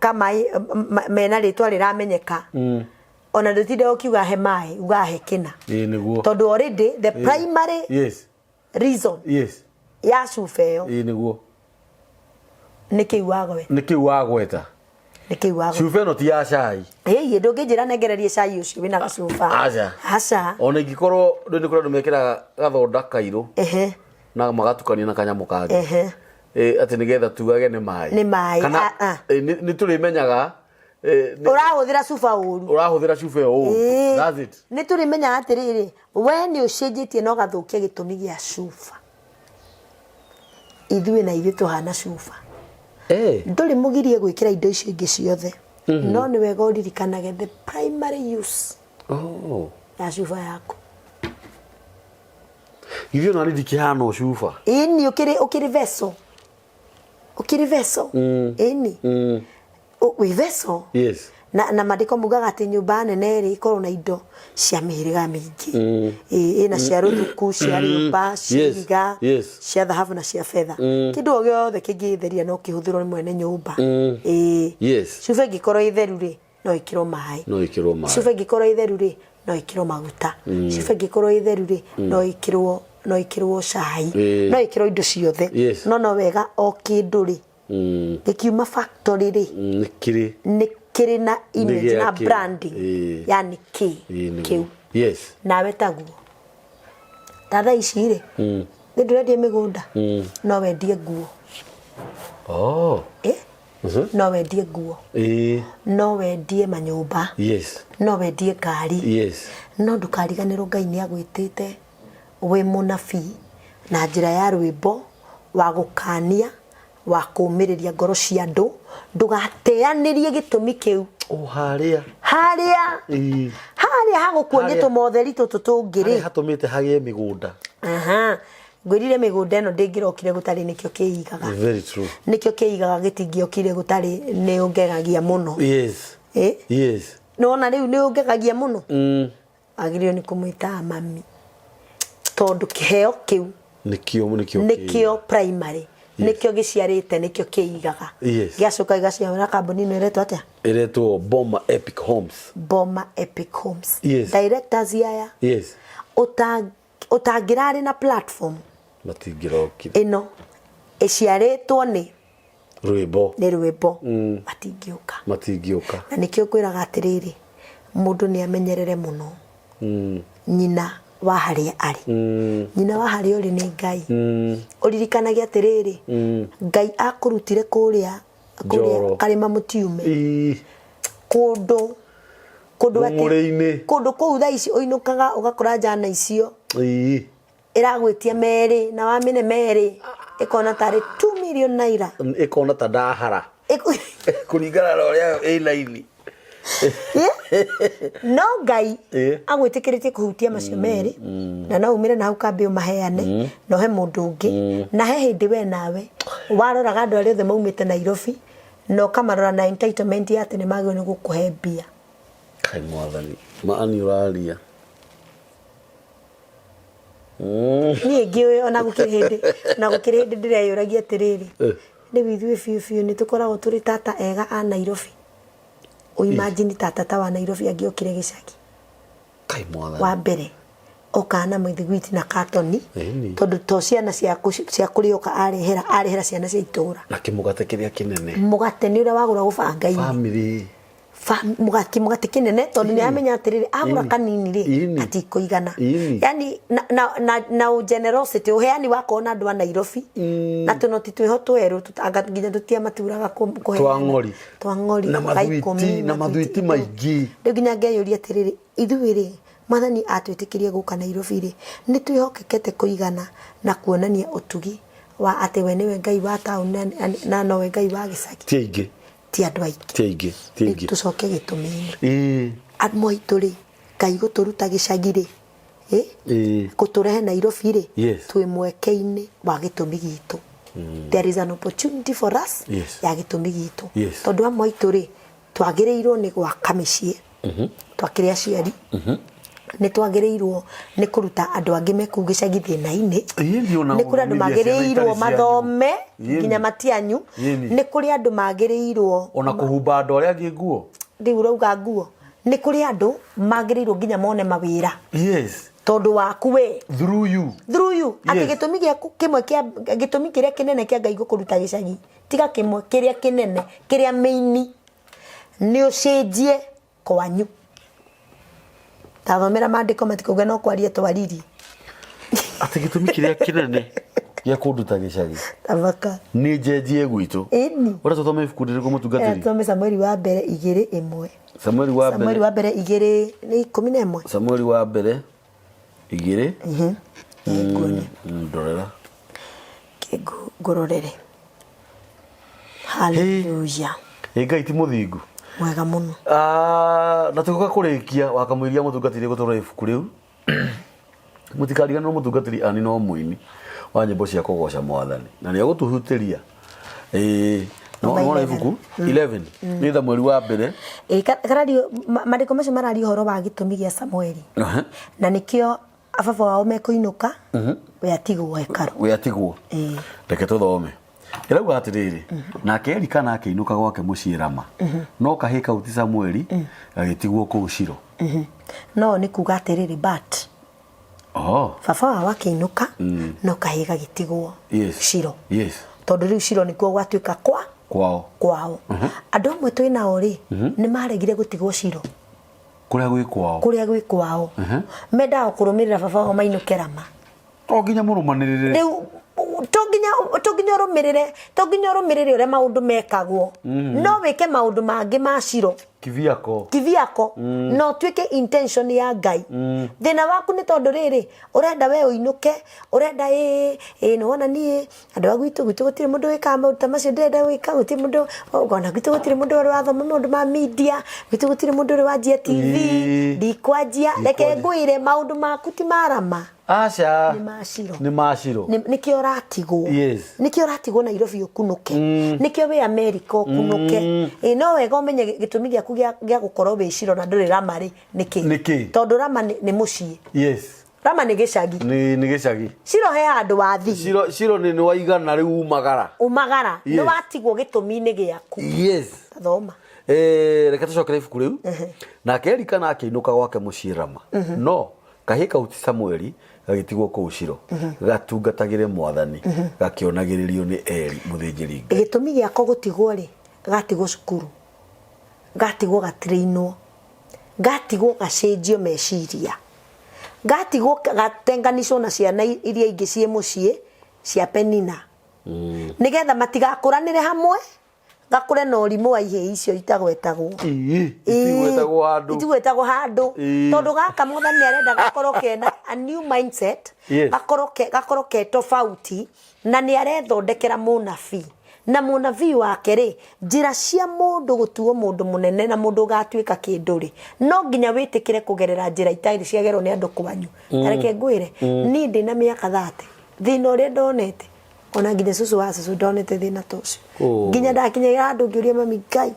ka maĩ mena rĩtwa rĩramenyeka. Ona ndũtinda ũkiuga he maĩ, ugaga he kĩna.
Ĩĩ nĩguo.
Tondũ already the primary
Yes.
reason
Yes.
ya cuba ĩyo
Ĩĩ nĩguo.
nĩ kĩu wagweta.
Nĩ kĩu wagweta.
Nĩ kĩu wagweta.
Cuba ĩno ti ya cai.
Ĩĩ ndũngĩnjĩra nengererie cai ũcio wĩna gacuba.
Aca.
Aca.
Ona ingĩkorwo rĩu nĩ kũrĩ andũ mekĩraga gathonda kairũ
Ehe.
na magatukania na kanyamũ kangĩ.
Ehe.
Atĩ nĩgetha tugage nĩ maĩ.
Nĩ maĩ,
Kana nĩ tũrĩmenyaga
Ũrahũthĩra cuba ũru.
Ũrahũthĩra cuba ĩyo ũru.
Ĩĩ.
That's it.
Nĩ tũrĩmenyaga atĩrĩrĩ, we nĩ ũcenjetie na ũgathũkia gĩtũmi gĩa cuba. Ithuĩ na ithuĩ tũhana cuba. Ndũrĩ mũgirie gwĩkĩra indo icio ingĩ ciothe. No nĩ wega ũririkanage the primary use
Oh.
ya cuba yaku.
Ithuĩ ona niĩ ndikĩhana o cuba.
Ĩni ũkĩrĩ vessel. Ũkĩrĩ vessel. Ĩni. Wĩ vessel.
Yes.
Na, na maandĩko mugaga atĩ nyũmba nene rĩ ĩkorwo na indo cia mĩhĩrĩga mĩingĩ. Ĩĩ, ĩna cia rũthuku, cia rĩũmba, cia
Yes,
ihiga,
yes.
cia thahabu na cia betha. Kĩndũ o gĩothe kĩngĩtheria no kĩhũthĩrwo nĩ mwene nyũmba. Ĩĩ.
Yes.
Cuba ĩngĩkorwo ĩ theru rĩ, no ĩkĩrwo maĩ.
No ĩkĩrwo maĩ.
Cuba ĩngĩkorwo ĩ theru rĩ, no ĩkĩrwo maguta. Cuba ĩngĩkorwo ĩ theru rĩ, no ĩkĩrwo no ĩkĩrwo cai.
Ĩĩ.
No ĩkĩrwo indo ciothe.
Yes.
No no wega o kĩndũ rĩ, gĩkiuma factory rĩ,
Nĩ kĩrĩ.
nĩ kĩrĩ na image na
gĩakĩ.
branding
Ĩĩ.
yani kĩ
Ĩĩ, nĩguo.
kĩu
Yes.
nawe taguo ta thaa ici rĩ nĩ ndũrendia mĩgũnda no wendie nguo
Oh.
Eh? no wendie nguo
Ĩĩ.
no wendie manyũmba
Yes.
no wendie ngari
Yes.
no ndũkariganĩrwo Ngai nĩ agwĩtĩte wĩ mũnabii na njĩra ya rwĩmbo wa gũkania wa kũmĩrĩria ngoro cia andũ ndũgateanĩrie gĩtũmi kĩu
O harĩa.
harĩa
Ĩĩ.
harĩa hagũkuonia
Harĩa.
tũmotheri tũtũ tũngĩ rĩ
Harĩa hatũmĩte hagĩe mĩgũnda.
Aha. Ngwĩrire mĩgũnda ĩno ndĩngĩrokire gũtarĩ nĩkĩo kĩigaga.
Very true.
Nĩkĩo kĩigaga gĩtingĩokire gũtarĩ nĩ ũngegagia mũno.
Yes.
Eh?
Yes.
Nĩwona rĩu nĩ ũngegagia mũno. Wagĩrĩirwo nĩ kũmwĩtaga mami. Tondũ kĩheo kĩu
Nĩkĩo nĩkĩo.
nĩkĩo primary. Nĩkĩo gĩciarĩte nĩkĩo kĩigaga.
Yes.
Gĩacoka gĩgaciara kambuni ĩno ĩretwo atĩa?
Ĩretwo Boma Epic Homes.
Boma Epic Homes.
Yes.
Directors aya
Yes.
ũtangĩrarĩ na platform
Matingĩrokire.
ĩno ĩciarĩtwo nĩ
Rwĩmbo.
nĩ rwĩmbo matingĩũka
Matingĩũka.
na nĩkĩo ngwĩraga atĩrĩrĩ mũndũ nĩ amenyerere mũno nyina wa harĩa arĩ nyina wa harĩa ũrĩ nĩ Ngai ũririkanage atĩrĩrĩ Ngai akũrutire kũrĩa
Njoro.
kũrĩa karĩma mũtiume
Ĩĩ.
kũndũ kũndũ atĩ-
Rũng'ũrĩ-inĩ.
kũndũ kũu thaa ici ũinũkaga ũgakora njana icio
Ĩĩ.
ĩragwĩtia merĩ na wamĩne merĩ ĩkona tarĩ 2 million naira
Ĩkona ta ndahara.
Ĩku-
Kũringana na ũrĩa ĩ laini.
No Ngai
Ĩĩ.
agwĩtĩkĩrĩtie kũhutia macio merĩ na no umĩre na hau kambĩ ũmaheane na ũhe mũndũ ũngĩ na he hĩndĩ we nawe waroraga andũ arĩa othe maumĩte Nairobi na ũkamarora na entitlement ya atĩ nĩ magĩrĩirwo nĩ gũkũhe mbia.
Kai mwathani. Maani ũraria.
Niĩ ngĩũĩ ona gũkĩrĩ hĩndĩ ona gũkĩrĩ hĩndĩ ndĩreyũragia atĩrĩrĩ
Eh.
rĩu ithuĩ biũ biũ nĩ tũkoragwo tũrĩ tata ega a Nairobi. Ũimagine tata ta wa Nairobi angĩokire gĩcagi.
Kai mwathani.
Wa mbere okaga na mĩthiguiti na katoni
Ĩni.
tondũ to ciana cia kũrĩa oka arehera arehera ciana cia itũra.
Na kĩmũgate kĩrĩa kĩnene.
Mũgate nĩ ũrĩa wagũra gũbanga-inĩ.
Family.
Mũgate mũgate kĩnene tondũ nĩ amenya atĩrĩrĩ agũra
Ĩni.
kanini rĩ
Ĩni.
gatikũigana.
Ĩni.
Yani na, na, na, na generosity ũheani wakorwo na andũ a Nairobi na tũnoti twĩho twerũ anga nginya tũtiamaturaga kũheana.
Twa ng'ori.
Twa ng'ori
Na
ga
mathwiti,
ikũmi,
na mathwiti maingĩ.
Rĩu nginya ngeyũria atĩrĩrĩ ithuĩ rĩ mwathani atwĩtĩkĩrie gũka Nairobi rĩ nĩ twĩhokekete kũigana na kuonania ũtugi wa atĩ we nĩwe Ngai wa taũni na nowe Ngai wa gĩcagi.
Ti aingĩ.
Ti andũ aingĩ.
Ti aingĩ. Ti aingĩ.
Tũcoke gĩtũmi-inĩ.
Ĩĩ.
Amwe aitũ rĩ Ngai gũtũruta gĩcagi rĩ
Ĩĩ.
gũtũrehe Nairobi rĩ
Yes.
twĩ mweke-inĩ wa gĩtũmi gitũ. There is an opportunity for us
Yes.
ya gĩtũmi gitũ.
Yes.
Tondũ amwe aitũ rĩ twagĩrĩirwo nĩ gwaka mĩciĩ twakĩrĩ aciari nĩ twagĩrĩirwo nĩ kũruta andũ angĩ me kũu gĩcagi thĩna-inĩ.
Ĩni ona
Nĩ kũrĩ andũ
gũthomithia ciana
magĩrĩirwo
itarĩ cianyu.
mathome
Ĩni.
nginya matianyu.
Ĩni.
Nĩ kũrĩ andũ magĩrĩirwo
Ona kũhumba andũ arĩa angĩ nguo.
Rĩu ũrauga nguo. Nĩ kũrĩ andũ magĩrĩirwo nginya mone mawĩra.
Yes.
Tondũ waku we.
Through you.
Through you. Atĩ
Yes.
gĩtũmi gĩaku kĩmwe kĩa gĩtũmi kĩrĩa kĩnene kĩa Ngai gũkũruta gĩcagi tiga kĩmwe kĩrĩa kĩnene kĩrĩa main nĩ ũcenjie kwanyu. Tathomera maandĩko matikauge no kwaria twaririe.
Atĩ gĩtũmi kĩrĩa kĩnene gĩa kũnduta gĩcagi
Tabaka.
nĩ njenjie gwitũ.
Ĩni.
Ũrĩa tũthome ibuku rĩrĩkũ mũtungatĩri?
Tũthome Samueli wa mbere 2:1.
Samueli wa
Samueli
mbere.
wa mbere 2 nĩ 11.
Samueli wa mbere 2.
Nguone.
Ndorera.
Ngũrorere. Hallelujah.
Ĩ Ngai ti mũthingu.
Mwega mũno.
Na tũgĩũka kũrĩkia wakamũiria mũtungatĩri gũtũrora ibuku rĩu. Mũtikariganĩrwo mũtungatĩri ani no mũini wa nyĩmbo cia kũgoca mwathani na nĩ egũtũhutĩria. Ĩĩ No
Number
nona
11.
ibuku 11 nĩ Thamueli wa mbere.
Ĩ, karario maandĩko macio mararia ũhoro wa gĩtũmi gĩa Samueli. Na nĩkĩo ababa wao mekũinũka, we atigwo hekarũ.
We atigwo.
Ĩĩ.
Reke tũthome. Ĩrauga atĩrĩrĩ, nake Elikana akĩinũka gwake mũciĩ Rama, no kahĩĩ kau ti Samueli gagĩtigwo kũu Shilo.
No nĩ kuga atĩrĩrĩ, but
Oh.
baba wao akĩinũka, no kahĩĩ gagĩtigwo
Yes.
Shilo.
Yes.
Tondũ rĩu Shilo nĩkuo gwatuĩka kwa
Kwao.
Kwao. Andũ amwe twĩ nao rĩ, nĩ maregire gũtigwo Shilo.
Kũrĩa gwĩ kwao.
Kũrĩa gwĩ kwao. Mendaga kũrũmĩrĩra baba wao mainũke Rama.
To nginya mũrũmanĩrĩre.
Rĩu to nginya ũrũmĩrĩre, to nginya ũrũmĩrĩre ũrĩa maũndũ mekagwo. No wĩke maũndũ mangĩ ma Shilo.
Kivyako.
Kivyako, no tuĩke intention ya Ngai. Thĩna waku nĩ tondũ rĩrĩ, ũrenda we ũinũke, ũrenda ĩ ĩ nĩ wona niĩ andũ a gwitũ gũtirĩ mũndũ wĩkaga maũndũ ta macio ndĩrenda gwĩka, gũtirĩ mũndũ ona gwitũ, gũtirĩ mũndũ ũrĩ wathoma maũndũ ma media, gwitũ gũtirĩ mũndũ ũrĩ wanjia TV. Ndikwanjia. Reke ngwĩre, maũndũ maku ti marama.
Aca.
Nĩ ma Shilo.
Nĩ ma Shilo.
Nĩkĩo ũratigwo. Nĩkĩo ũratigwo Nairobi ũkunũke, nĩkĩo wĩ Amerika ũkunũke. Ĩ, no wega ũmenye gĩtũmi gĩaku gĩa gũkorwo wĩ Shilo na ndũrĩ Rama rĩ, nĩkĩ?
Nĩkĩ?
Tondũ Rama nĩ mũciĩ. Rama nĩ gĩcagi.
Nĩ gĩcagi.
Shilo he handũ wathiĩ.
Shilo nĩ waigana rĩu umagara.
Umagara. Nĩ watigwo gĩtũmi-inĩ gĩaku. Thoma.
Reke tũcokere ibuku rĩu. Nake Elikana akĩinũka gwake mũciĩ Rama, no kahĩĩ kau ti Samueli gagĩtigwo kũu Shilo gatungatagĩre Mwathani, gakĩonagĩrĩrio nĩ Eli mũthĩnjĩri Ngai.
Gĩtũmi gĩako gũtigwo rĩ, gatigwo cukuru, gatigwo gatirĩinwo, gatigwo gacenjio meciria, gatigwo gatenganicwo na ciana iria ingĩ ciĩ mũciĩ cia Penina, nĩgetha matigakũranĩre hamwe, gakũre na ũrimũ wa ihĩĩ icio itagwetagwo.
Itigwetagwo handũ.
Itigwetagwo handũ. Tondũ gaka Mwathani arenda gakorwo kena a new mindset, gakorwo ke tofauti, na nĩ arethondekera mũnabii, na mũnabii wake rĩ, njĩra cia mũndũ gũtuo mũndũ mũnene na mũndũ ũgatuĩka kĩndũ rĩ, no nginya wĩtĩkĩre kũgerera njĩra itarĩ ciagerwo nĩ andũ kwanyu. Ta reke ngwĩre, niĩ ndĩna mĩaka 30, thĩna ũrĩa ndonete, ona nginya cũcũ wa cũcũ ndonete thĩna ta ũcio. Nginya ndakinyĩra handũ ngĩũria mami, Ngai,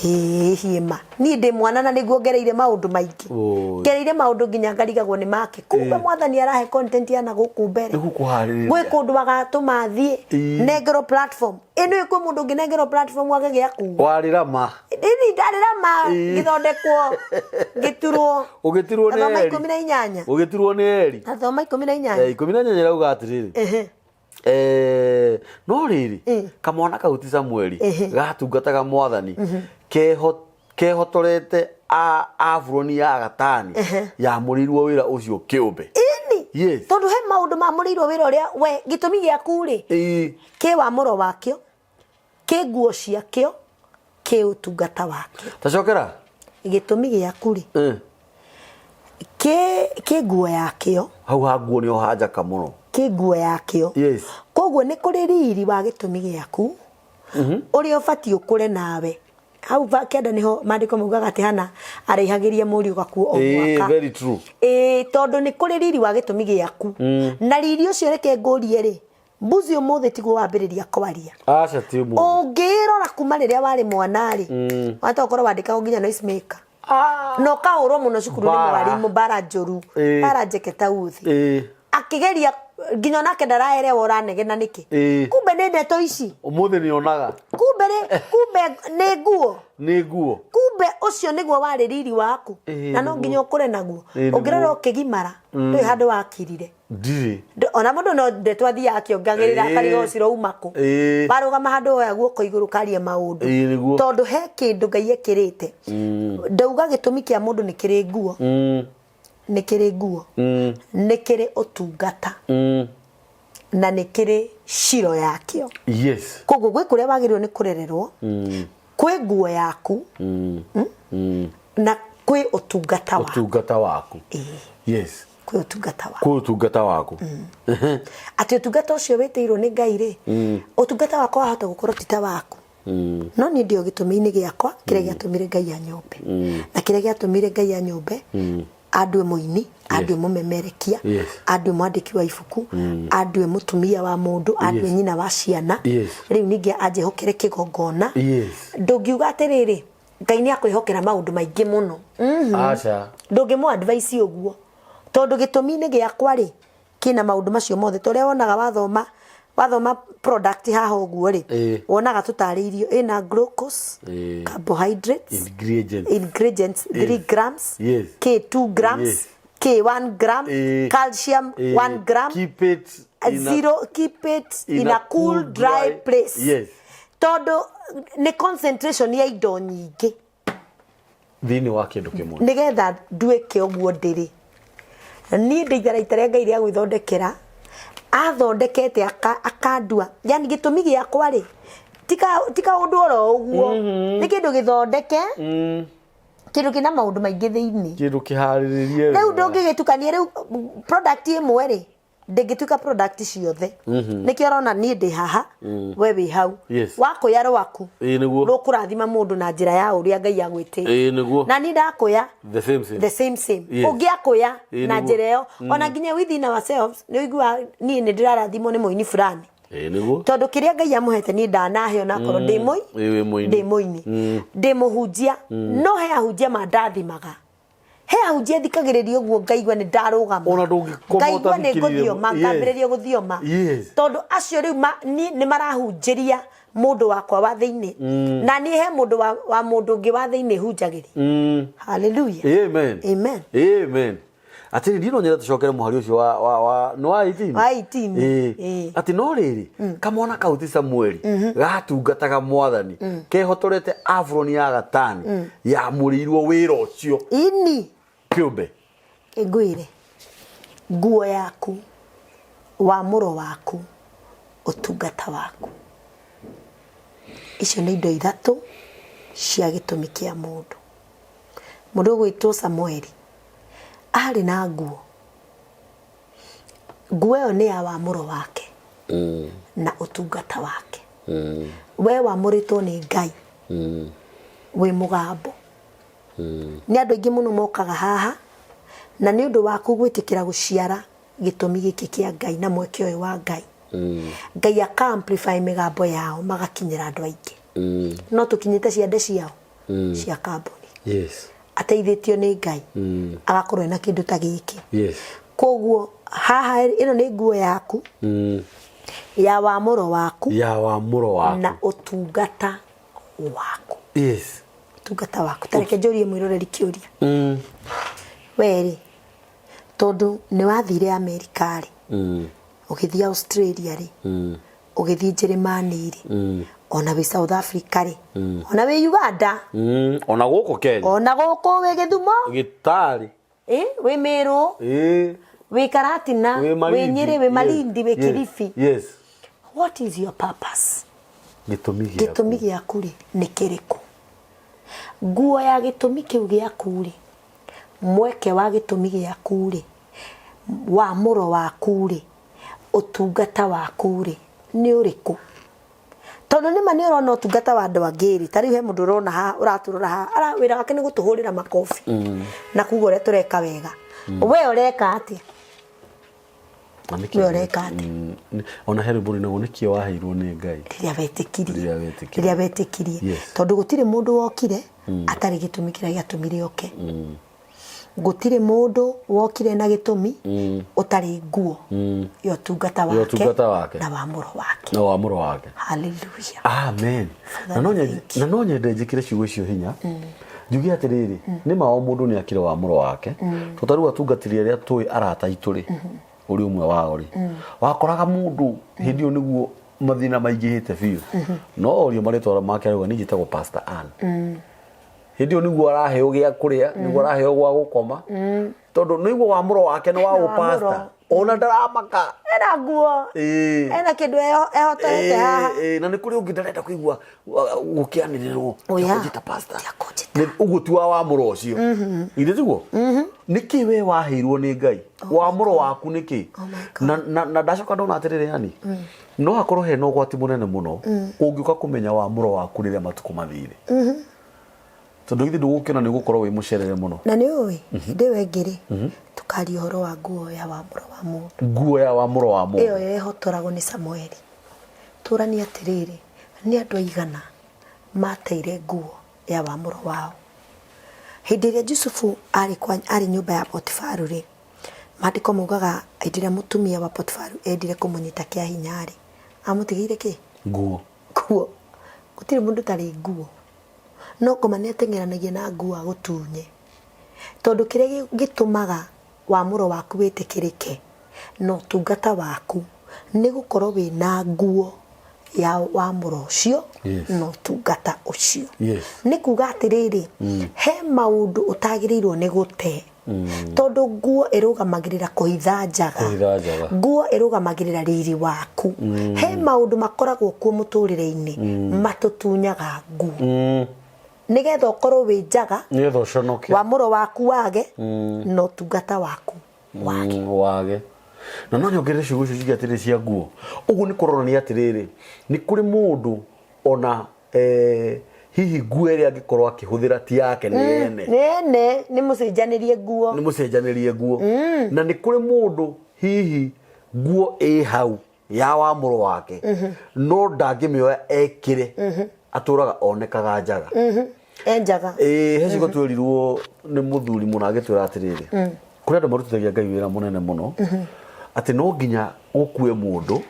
hĩhĩ, ma niĩ ndĩ mwana na nĩguo ngereire maũndũ maingĩ? Ngereire maũndũ nginya ngarigagwo nĩ make. Kumbe Mwathani arahe content ya na gũkũ mbere.
Nĩgũkũharĩrĩria.
Gwĩ kũndũ agatũma thiĩ, nengerwo platform ĩno. Kwĩ mũndũ ũngĩnengerwo platform age gĩa kuga.
Warĩ Rama.
Ndini ndarĩ Rama, ngĩthondekwo, ngĩturwo.
Ũgĩtirwo nĩ
Thoma
Eli.
18.
Ũgĩtirwo nĩ Eli.
Thoma 18.
18 ĩrauga atĩrĩrĩ, no rĩrĩ, kamwana kau ti Samueli gatungataga Mwathani kehotorete aburoni ya gatani yamũrĩirwo wĩra ũcio kĩũmbe.
Ini. Tondũ he maũndũ mamũrĩirwo wĩra ũrĩa we gĩtũmi gĩaku rĩ, kĩ wamũro wakĩo, kĩ nguo ciakĩo, kĩ ũtungata wakĩo.
Tacokera.
Gĩtũmi gĩaku rĩ, kĩ nguo yakĩo.
Hau ha nguo nĩho hanjaka mũno.
Kĩ nguo yakĩo. Koguo nĩ kũrĩ riri wa gĩtũmi gĩaku ũrĩa ũbatiĩ ũkũre nawe. Hau kĩanda nĩho maandĩko maugaga atĩ Hana araihagĩria mũriũ gakuo o mwaka.
Very true.
Ĩĩ, tondũ nĩ kũrĩ riri wa gĩtũmi gĩaku, na riri ũcio, reke ngũrie rĩ, mbuzi, ũmũthĩ tiguo wambĩrĩria kwaria.
Aca, ti ũmũthĩ.
Ũngĩrora kuma rĩrĩa warĩ mwana rĩ, wahota gũkorwo wandĩkagwo nginya noise maker na ũkahũrwo mũno cukuru nĩ
Mbara.
mwarimũ, mbara njũru, mbara njeke ta uthi, akĩgeria nginya onake ndaraerewa ũranegena nĩkĩ. Kumbe nĩ ndeto ici.
Ũmũthĩ nĩonaga.
Kumbe rĩ, kumbe nĩ nguo.
Nĩ nguo.
Kumbe ũcio nĩguo warĩ riri waku, na no nginya ũkũre naguo.
Nĩguo.
Ũngĩrora ũkĩgimara, ndũrĩ handũ wakirire.
Ndirĩ.
Ona mũndũ no ndeto athiaga akĩongagĩrĩra, akariga ũcio urauma kũ. Warũgama handũ woya guoko igũrũ karia maũndũ.
Nĩguo.
Tondũ he kĩndũ Ngai ekĩrĩte. Ndauga gĩtũmi kĩa mũndũ nĩ kĩrĩ nguo, nĩ kĩrĩ nguo, nĩ kĩrĩ ũtungata, na nĩ kĩrĩ ciro yakĩo. Koguo gwĩ kũrĩa wagĩrĩirwo nĩ kũrererwo, kwĩ nguo yaku, na kwĩ ũtungata waku.
Ũtungata waku.
Kwĩ ũtungata waku.
Kwĩ ũtungata waku.
Atĩ ũtungata ũcio wĩtĩirwo nĩ Ngai rĩ, ũtungata wakwa wahota gũkorwo ti ta waku, no niĩ ndĩ o gĩtũmi-inĩ gĩakwa kĩrĩa gĩatũmire Ngai anyũmbe, na kĩrĩa gĩatũmire Ngai anyũmbe. Andue mũini, andue mũmemerekia, andue mwandĩki wa ibuku, andue mũtumia wa mũndũ, andue nyina wa ciana. Rĩu ningĩ anjĩhokere kĩgongona. Ndũngiuga atĩrĩrĩ, Ngai nĩ akwĩhokera maũndũ maingĩ mũno.
Aca.
Ndũngĩmũ advice ũguo, tondũ gĩtũmi-inĩ gĩakwa rĩ, kĩna maũndũ macio mothe. Ta ũrĩa wonaga wathoma wathoma product haha ũguo rĩ, wonaga tũtarĩirio ĩna glucose, carbohydrates,
ingredients,
ingredients 3 grams, K 2 grams, K 1 gram, calcium 1 gram,
keep it in a,
zero, keep it in a cool dry place. Tondũ nĩ concentration ya indo nyingĩ
thĩinĩ wa kĩndũ kĩmwe.
Nĩgetha nduĩke ũguo ndĩrĩ. Niĩ ndĩ itharaita rĩa Ngai rĩa gwĩthondekera, athondekete akandua, yani gĩtũmi gĩakwa rĩ, ti kaũndũ oro ũguo, nĩ kĩndũ gĩthondeke, kĩndũ kĩna maũndũ maingĩ thĩinĩ.
Kĩndũ kĩharĩrĩrie
Rĩu
wega.
Ndũngĩgĩtukania rĩu product ĩmwe rĩ, ndĩngĩtuĩka product ciothe. Nĩkĩo ũrona niĩ ndĩ haha, we wĩ hau. Wakũya rwaku,
Ĩĩ nĩguo.
rũkũrathima mũndũ na njĩra ya ũrĩa Ngai agwĩtĩte.
Ĩĩ nĩguo.
Na niĩ ndakũya,
The same same.
The same same.
Yes.
Ũngĩ akũya na
Nĩguo.
njĩra ĩyo, ona nginya within ourselves nĩ ũiguaga niĩ nĩ ndĩrarathimwo nĩ mũini fulani.
Ĩĩ nĩguo.
Tondũ kĩrĩa Ngai amũhete niĩ ndanaheo nakorwo ndĩ mũi,
Ĩĩ wĩ mũini.
Ndĩ mũini. Ndĩ mũhunjia, no he ahunjia mandathimaga. He ahunjia thikagĩrĩria ũguo ngaigua nĩ ndarũgama.
Ona ndũngĩkoma
Ngaigua nĩ
ũtathikĩrĩirie.
ngũthioma, ngambĩrĩria gũthioma. Tondũ acio rĩu nĩ marahunjĩria mũndũ wakwa wa thĩinĩ. Na niĩ he mũndũ wa mũndũ ũngĩ wa thĩinĩ hunjagĩria. Hallelujah.
Amen.
Amen.
Amen. Atĩrĩ, niĩ no nyende tũcokere mũhari ũcio wa nĩ wa 18?
Wa 18.
Ĩĩ.
Ĩĩ.
Atĩ no rĩrĩ, kamwana kau ti Samueli, gatungataga mwathani, kehotorete aburoni ya gatani, yamũrĩirwo wĩra ũcio.
Ini.
Kĩũmbe.
Ngwĩre, nguo yaku, wamũro waku, ũtungata waku. Icio nĩ indo ithatũ cia gĩtũmi kĩa mũndũ. Mũndũ ũgwĩtwo Samueli arĩ na nguo. Nguo ĩyo nĩ ya wamũro wake na ũtungata wake. We wamũrĩtwo nĩ Ngai wĩ mũgambo. Nĩ andũ aingĩ mũno mokaga haha na nĩ ũndũ waku gwĩtĩkĩra gũciara gĩtũmi gĩkĩ kĩa Ngai na mweke ũyũ wa Ngai. Ngai aka amplify mĩgambo yao magakinyĩra andũ aingĩ. No tũkinyĩte ciande ciao cia kambuni. Ateithĩtio nĩ Ngai agakorwo ena kĩndũ ta gĩkĩ. Koguo haha ĩno nĩ nguo yaku ya wamũro waku
ya wamũro waku
na ũtungata waku. Ũtungata waku. Ta reke njũrie mwĩroreri kĩũria. We rĩ, tondũ nĩ wathire Amerika rĩ, ũgĩthiĩ Australia rĩ, ũgĩthiĩ Njĩrĩmani rĩ, ona wĩ South Africa rĩ, ona wĩ Uganda,
Ona gũkũ Kenya,
ona gũkũ wĩ Gĩthumo,
gĩtarĩ,
wĩ Meru, wĩ Karatina,
wĩ
wĩ
Malindi,
Nyĩrĩ, wĩ Malindi, wĩ Kilifi. What is your purpose?
Gĩtũmi gĩaku.
Gĩtũmi gĩaku rĩ nĩ kĩrĩkũ? Nguo ya gĩtũmi kĩu gĩaku rĩ, mweke wa gĩtũmi gĩaku rĩ, wamũro waku rĩ, ũtungata waku rĩ, nĩ ũrĩkũ? Tondũ nĩma nĩ ũrona ũtungata wa andũ angĩ rĩ, ta rĩu he mũndũ ũrona haha, ũratũrora haha, ara wĩra wake nĩ gũtũhũrĩra makobi. Na kuga ũrĩa tũreka wega. We ũreka atĩa?
Na nĩkĩ
We ũreka atĩa?
Ona he rwĩmbo rũinagwo nĩkĩ waheirwo nĩ Ngai.
Rĩrĩa wetĩkirie.
Rĩrĩa wetĩkirie.
Rĩrĩa wetĩkirie. Tondũ gũtirĩ mũndũ wokire atarĩ gĩtũmi kĩrĩa gĩatũmire oke. Gũtirĩ mũndũ wokire na gĩtũmi ũtarĩ nguo ya ũtungata
Ya
wake
ũtungata wake.
na wamũro wake.
Na wamũro wake.
Hallelujah.
Amen.
Father,
Na no
we
nyende,
thank you.
na no nyende njĩkĩre ciugo icio hinya. Njuge atĩrĩrĩ, nĩ ma o mũndũ nĩ akĩrĩ wamũro wake. Tondũ ta rĩu atungatĩri arĩa tũĩ arata aitũ rĩ, ũrĩ ũmwe wao rĩ, wakoraga mũndũ hĩndĩ ĩyo nĩguo mathĩna maingĩhĩte biũ. No orio marĩtwa make arauga niĩ njĩtagwo Pastor Ann. Hĩndĩ ĩyo nĩguo araheo gĩa kũrĩa, nĩguo araheo gwa gũkoma. Tondũ nĩguo wamũro wake nĩ wa
Nĩ wamũro.
ũpasta. Ona ndaramaka.
Ena nguo. Ena kĩndũ ehotorete haha.
Na nĩ kũrĩ ũngĩ ndarenda kũigua gũkĩanĩrĩrwo.
Oya.
Tiakũnjĩta pastor.
Tiakũnjĩta.
Nĩ ũguo ti wa wamũro ũcio. Githĩ tiguo? Nĩkĩ we waheirwo nĩ Ngai? Wamũro waku nĩkĩ?
Oh my God.
Na ndacoka ndona atĩrĩrĩ yani, no hakorwo hena ũgwati mũnene mũno ũngĩũka kũmenya wamũro waku rĩrĩa matukũ mathire. Tondũ githĩ ndũgũkĩona nĩ ũgũkorwo wĩ mũcerere mũno.
Na nĩ ũĩ hĩndĩ ĩyo ĩngĩ rĩ, tũkaria ũhoro wa nguo ya wamũro wa mũndũ.
Nguo ya wamũro wa mũndũ.
Ĩyo yehotoragwo nĩ Samueli. Tũranie atĩrĩrĩ, nĩ andũ aigana mateire nguo ya wamũro wao? Hĩndĩ ĩrĩa Jusufu arĩ kwa arĩ nyũmba ya Potifaru rĩ, maandĩko maugaga hĩndĩ ĩrĩa mũtumia wa Potifaru endire kũmũnyita kĩa hinya rĩ, amũtigĩire kĩ?
Nguo.
Nguo. Gũtirĩ mũndũ ũtarĩ nguo. No ngoma nĩ ateng'eranagia na nguo agũtunye. Tondũ kĩrĩa gĩtũmaga wamũro waku wĩtĩkĩrĩke na ũtungata waku nĩ gũkorwo wĩna nguo ya wamũro ũcio na ũtungata ũcio. Nĩ kuga atĩrĩrĩ, he maũndũ ũtagĩrĩirwo nĩ gũte. Tondũ nguo ĩrũgamagĩrĩra kũhitha njaga.
Kũhitha njaga.
Nguo ĩrũgamagĩrĩra riri waku. He maũndũ makoragwo kuo mũtũrĩre-inĩ matũtunyaga nguo. Nĩgetha ũkorwo wĩ njaga,
Nĩgetha ũconoke.
Wamũro waku wage, na ũtungata waku wage.
Wage. Na no nyongerere ciugo icio ciuge atĩrĩrĩ cia nguo. Ũguo nĩ kũronania atĩrĩrĩ, nĩ kũrĩ mũndũ ona hihi nguo ĩrĩa angĩkorwo akĩhũthĩra ti yake nĩ ene.
Nĩ ene, nĩ mũcenjanĩrie nguo.
Nĩ mũcenjanĩrie nguo. Na nĩ kũrĩ mũndũ hihi nguo ĩ hau ya wamũro wake no ndangĩmĩoya ekĩre, atũraga onekaga njaga.
E njaga.
Ĩĩ, he ciugo twerirwo nĩ mũthuri mũna agĩtwĩra atĩrĩrĩ, kũrĩ andũ marutithagia Ngai wĩra mũnene mũno, atĩ no nginya gũkue mũndũ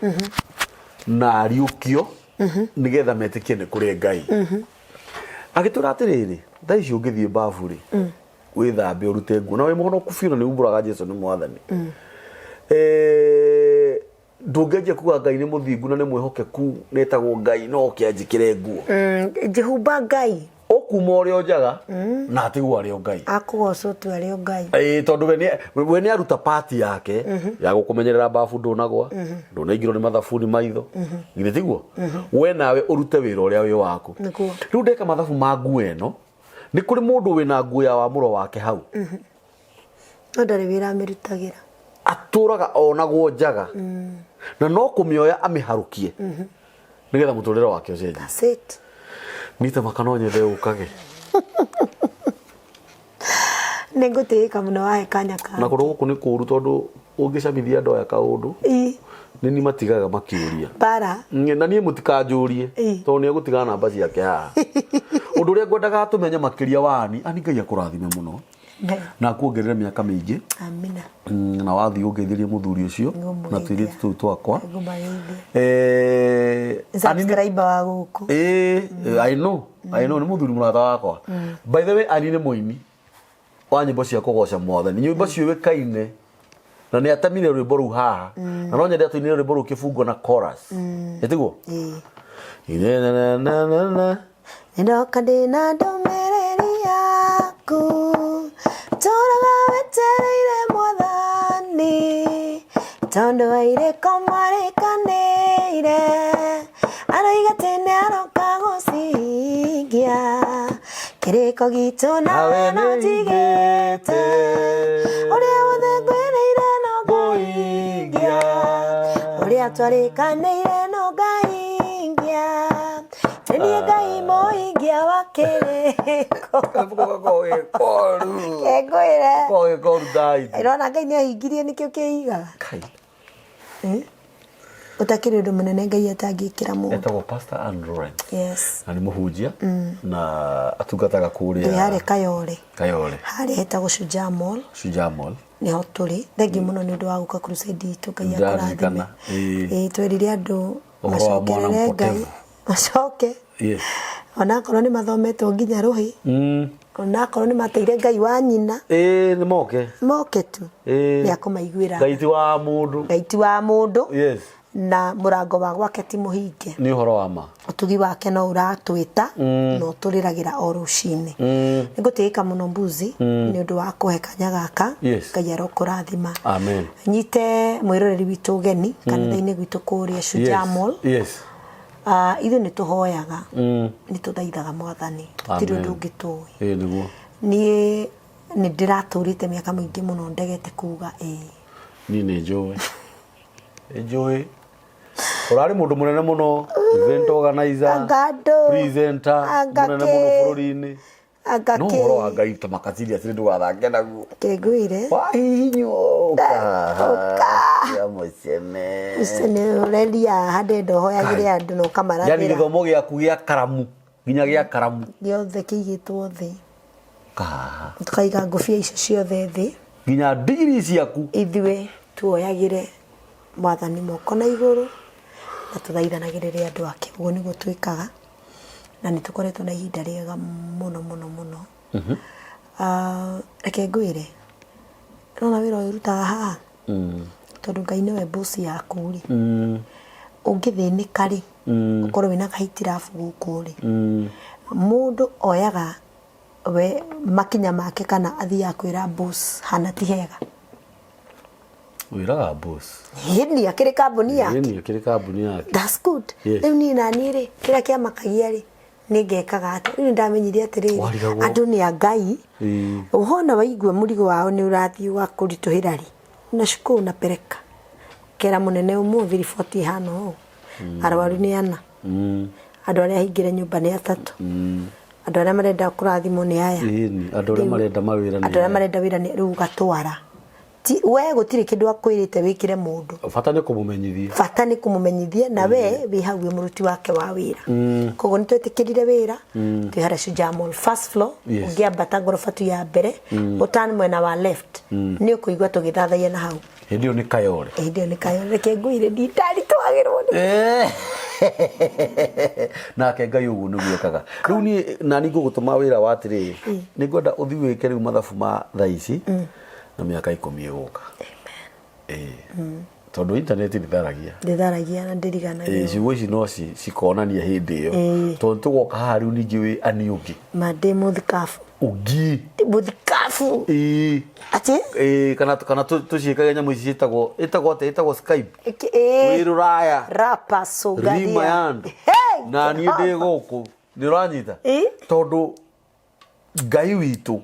na ariũkio nĩgetha metĩkie nĩ kũrĩ Ngai. Agĩtwĩra atĩrĩrĩ, thaa ici ũngĩthiĩ babu rĩ, wĩthambe ũrute nguo na wĩ mũhonoku biũ na nĩ umbũraga Jesu nĩ mwathani. Ndũngĩanjia kuga Ngai nĩ mũthingu na nĩ mwĩhokeku nĩtagwo Ngai no oke anjĩkĩre nguo.
Njĩhumba Ngai.
Ũkuma ũrĩ o njaga na atigwo arĩ o Ngai.
Akũgocwo tu arĩ o Ngai.
Ĩĩ, tondũ we nĩ aruta pati yake ya gũkũmenyerera mbabu ndũnagwa, ndũnaingĩrwo nĩ mathabuni maitho. Githĩ tiguo? We nawe ũrute wĩra ũrĩa wĩ waku.
Nĩguo.
Rĩu ndeka mathabu ma nguo ĩno, nĩ kũrĩ mũndũ wĩna nguo ya wamũro wake hau.
No ndarĩ wĩra amĩrutagĩra.
Atũraga onagwo njaga. Na no kũmĩoya amĩharũkie. Nĩgetha mũtũrĩre wake ũcenjie.
That's it.
Nita maka no nyende ũkage.
Nĩ ngũtĩĩka mũno wahe kanya
ka. Na kũndũ gũkũ nĩ kũru tondũ ũngĩcamithia andũ aya kaũndũ nĩ ni matigaga makĩũria.
Bara.
Na niĩ mũtikanjũrie tondũ nĩ egũtiga namba ciake haha. Ũndũ ũrĩa ngwendaga tũmenye makĩria wa Ani, Ani Ngai akũrathime mũno. Na akuongerere mĩaka mĩingĩ.
Amina.
Na wathiĩ ũngeithĩrie mũthuri ũcio na tũirĩtu tũu twakwa.
Subscriber wa gũkũ.
Ĩĩ, I know. I know nĩ mũthuri mũrata wakwa. By the way, Ani nĩ mũini wa nyĩmbo cia kũgoca mwathani, nyĩmbo ciũĩkaine na nĩ atemire rwĩmbo rũu haha na no nyende atũinĩre rwĩmbo rũu kĩbungo na chorus. Ĩtiguo?
Ĩĩ.
Na na na na.
Ndoka ndĩna ndũmĩrĩri yaku, tũraga wetereire mwathani, tondũ airĩko marĩkanĩire, aroiga atĩ nĩ aroka gũcihingia. Kĩrĩko gitũ nawe no njigĩte, ũrĩa wothe ngwĩrĩire no ngũhingia, ũrĩa twarĩkanĩire no ngahingia. Nĩ niĩ Ngai mũhingia wa kĩrĩko. Ngwĩre. Ĩrona Ngai nĩ ahingirie nĩkĩo kĩigaga. Ũtakĩrĩ ũndũ mũnene Ngai atangĩkĩra mũndũ.
Etagwo Pastor Ann Lawrence.
Yes.
Na nĩ mũhunjia na atungataga kũrĩa
Ndĩ harĩa Kayole.
Kayole.
Harĩa hetagwo Shujaa Mall.
Shujaa Mall.
Nĩho tũrĩ. Thengiũ mũno nĩ ũndũ wa gũka crusade itũ. Ngai
akũrathime.
Nĩndĩraririkana. Ĩĩ twerire andũ
Ũhoro wa mwana
macokerere Ngai.
mũpotevu.
Macoke.
Yes.
Onakorwo nĩ mathometwo nginya rũhĩ. Onakorwo nĩ mateire Ngai wa nyina.
Ĩĩ nĩ moke.
Moke tu.
Ĩĩ.
Nĩ akũmaiguĩra.
Ngai ti wa mũndũ.
Ngai ti wa mũndũ.
Yes.
Na mũrango wa gwake ti mũhinge.
Nĩ ũhoro wa ma.
Ũtugi wake no ũratwĩta na ũtũrĩragĩra o rũcinĩ. Nĩ ngũtĩĩka mũno Mbuzi nĩ ũndũ wa kũhe kanya gaka.
Yes.
Ngai arokũrathima.
Amen.
Nyite mwĩroreri witũ ũgeni kanitha-inĩ gwitũ kũrĩa Shujaa
Yes.
Mall.
Yes.
Ithuĩ nĩ tũhoyaga, nĩ tũthaithaga mwathani, tũtirĩ
Amen.
ũndũ ũngĩ tũĩ.
Ĩĩ nĩguo.
Niĩ nĩ ndĩratũrĩte mĩaka mĩingĩ mũno ndegete kuga ĩĩ.
Niĩ nĩ njũĩ. Nĩ njũĩ. Ũrarĩ mũndũ mũnene mũno, event organizer,
Anga andũ.
presenter,
Anga
mũnene mũno
kĩ.
bũrũri-inĩ.
Anga
No
kĩ?
ũhoro wa Ngai ta makasiri atĩ ndũgathake naguo.
Kĩngwire.
Wahihinywo ũka haha.
Ũka.
Cia mũcene.
Ũcio nĩ ũreria haha ndĩrenda ũhoyagĩre andũ na
Yani
ũkamarathĩra.
gĩthomo gĩaku gĩa karamu nginya gĩa karamu.
Gĩothe kĩigĩtwo thĩ.
Ũka haha.
Tũkaiga ngũbia icio ciothe thĩ.
Nginya ndigiri ciaku.
Ithuĩ tuoyagĩre mwathani moko na igũrũ na tũthaithanagĩrĩre andũ ake. Ũguo nĩguo twĩkaga. Na nĩ tũkoretwo na ihinda rĩega mũno mũno mũno. Ah, reke ngwĩre, nĩwona wĩra ũyũ ũrutaga haha, tondũ Ngai nĩwe boss yaku rĩ, ũngĩthĩnĩka rĩ, ũkorwo wĩna kahitirabu gũkũ rĩ, mũndũ oyaga we makinya make kana athiaga kwĩra boss hana ti hega.
Wĩraga boss.
Ĩni akĩrĩ kambuni yake.
Ĩni akĩrĩ kambuni yake.
That's good.
Yes.
Rĩu niĩ naniĩ rĩ, kĩrĩa kĩamakagia rĩ, nĩ ngekaga atĩa? Rĩu nĩ ndamenyire atĩrĩrĩ,
Warigagwo.
andũ nĩ a Ngai.
Ĩĩ.
Wona waigua mũrigo wao nĩ ũrathiĩ ũgakũritũhĩra rĩ, unashukua unapeleka. Kera mũnene ũmũthĩ riboti ĩhana ũũ. Arwaru nĩ ana. Andũ arĩa ahingĩre nyũmba nĩ atatũ. Andũ arĩa marenda kũrathimwo nĩ aya.
Ĩni, andũ arĩa
Rĩu-
marenda mawĩra nĩ
andũ arĩa
aya.
marenda wĩra nĩ rĩu ũgatwara. Ti we gũtirĩ kĩndũ akwĩrĩte wĩkĩre mũndũ.
Bata nĩ kũmũmenyithia.
Bata nĩ kũmũmenyithia na we wĩ hau wĩ mũruti wake wa wĩra. Koguo nĩ twetĩkĩrire wĩra twĩ harĩa Shujaa Mall first floor.
Yes.
Ũngĩambata ngoroba tu ya mbere ũturn mwena wa left nĩ ũkũigua tũgĩthathaiya na hau.
Hĩndĩ ĩyo nĩ Kayole.
Hĩndĩ ĩyo nĩ Kayole. Reke ngwĩre nditaritwagĩrwo nĩ
Nake Ngai ũguo nĩguo ekaga. Rĩu niĩ nani ngũgũtũma wĩra wa atĩrĩrĩ, nĩ ngwenda ũthiĩ wĩke rĩu mathabu ma thaa ici na mĩaka ikũmi ĩgũka. Ĩĩ. Tondũ intaneti ndĩtharagia.
Ndĩtharagia na ndĩriganagĩrwo.
Ĩĩ, ciugo ici no cikonania hĩndĩ ĩyo. Tondũ tũgoka haha rĩu ningĩ wĩ ani ũngĩ.
Ma ndĩ mũthikabu.
Ũngĩ.
Ndĩ mũthikabu.
Ĩĩ.
Atĩ?
Ĩĩ, kana tũciĩkage nyamũ ici ciĩtagwo, ĩtagwo atĩa? Ĩtagwo Skype.
Ĩĩ.
Wĩ rũraya.
Rapa Sugaria.
Rima ya andũ.
Hey!
Na niĩ ndĩ gũkũ. Nĩ ũranyita?
Ĩĩ.
Tondũ Ngai witũ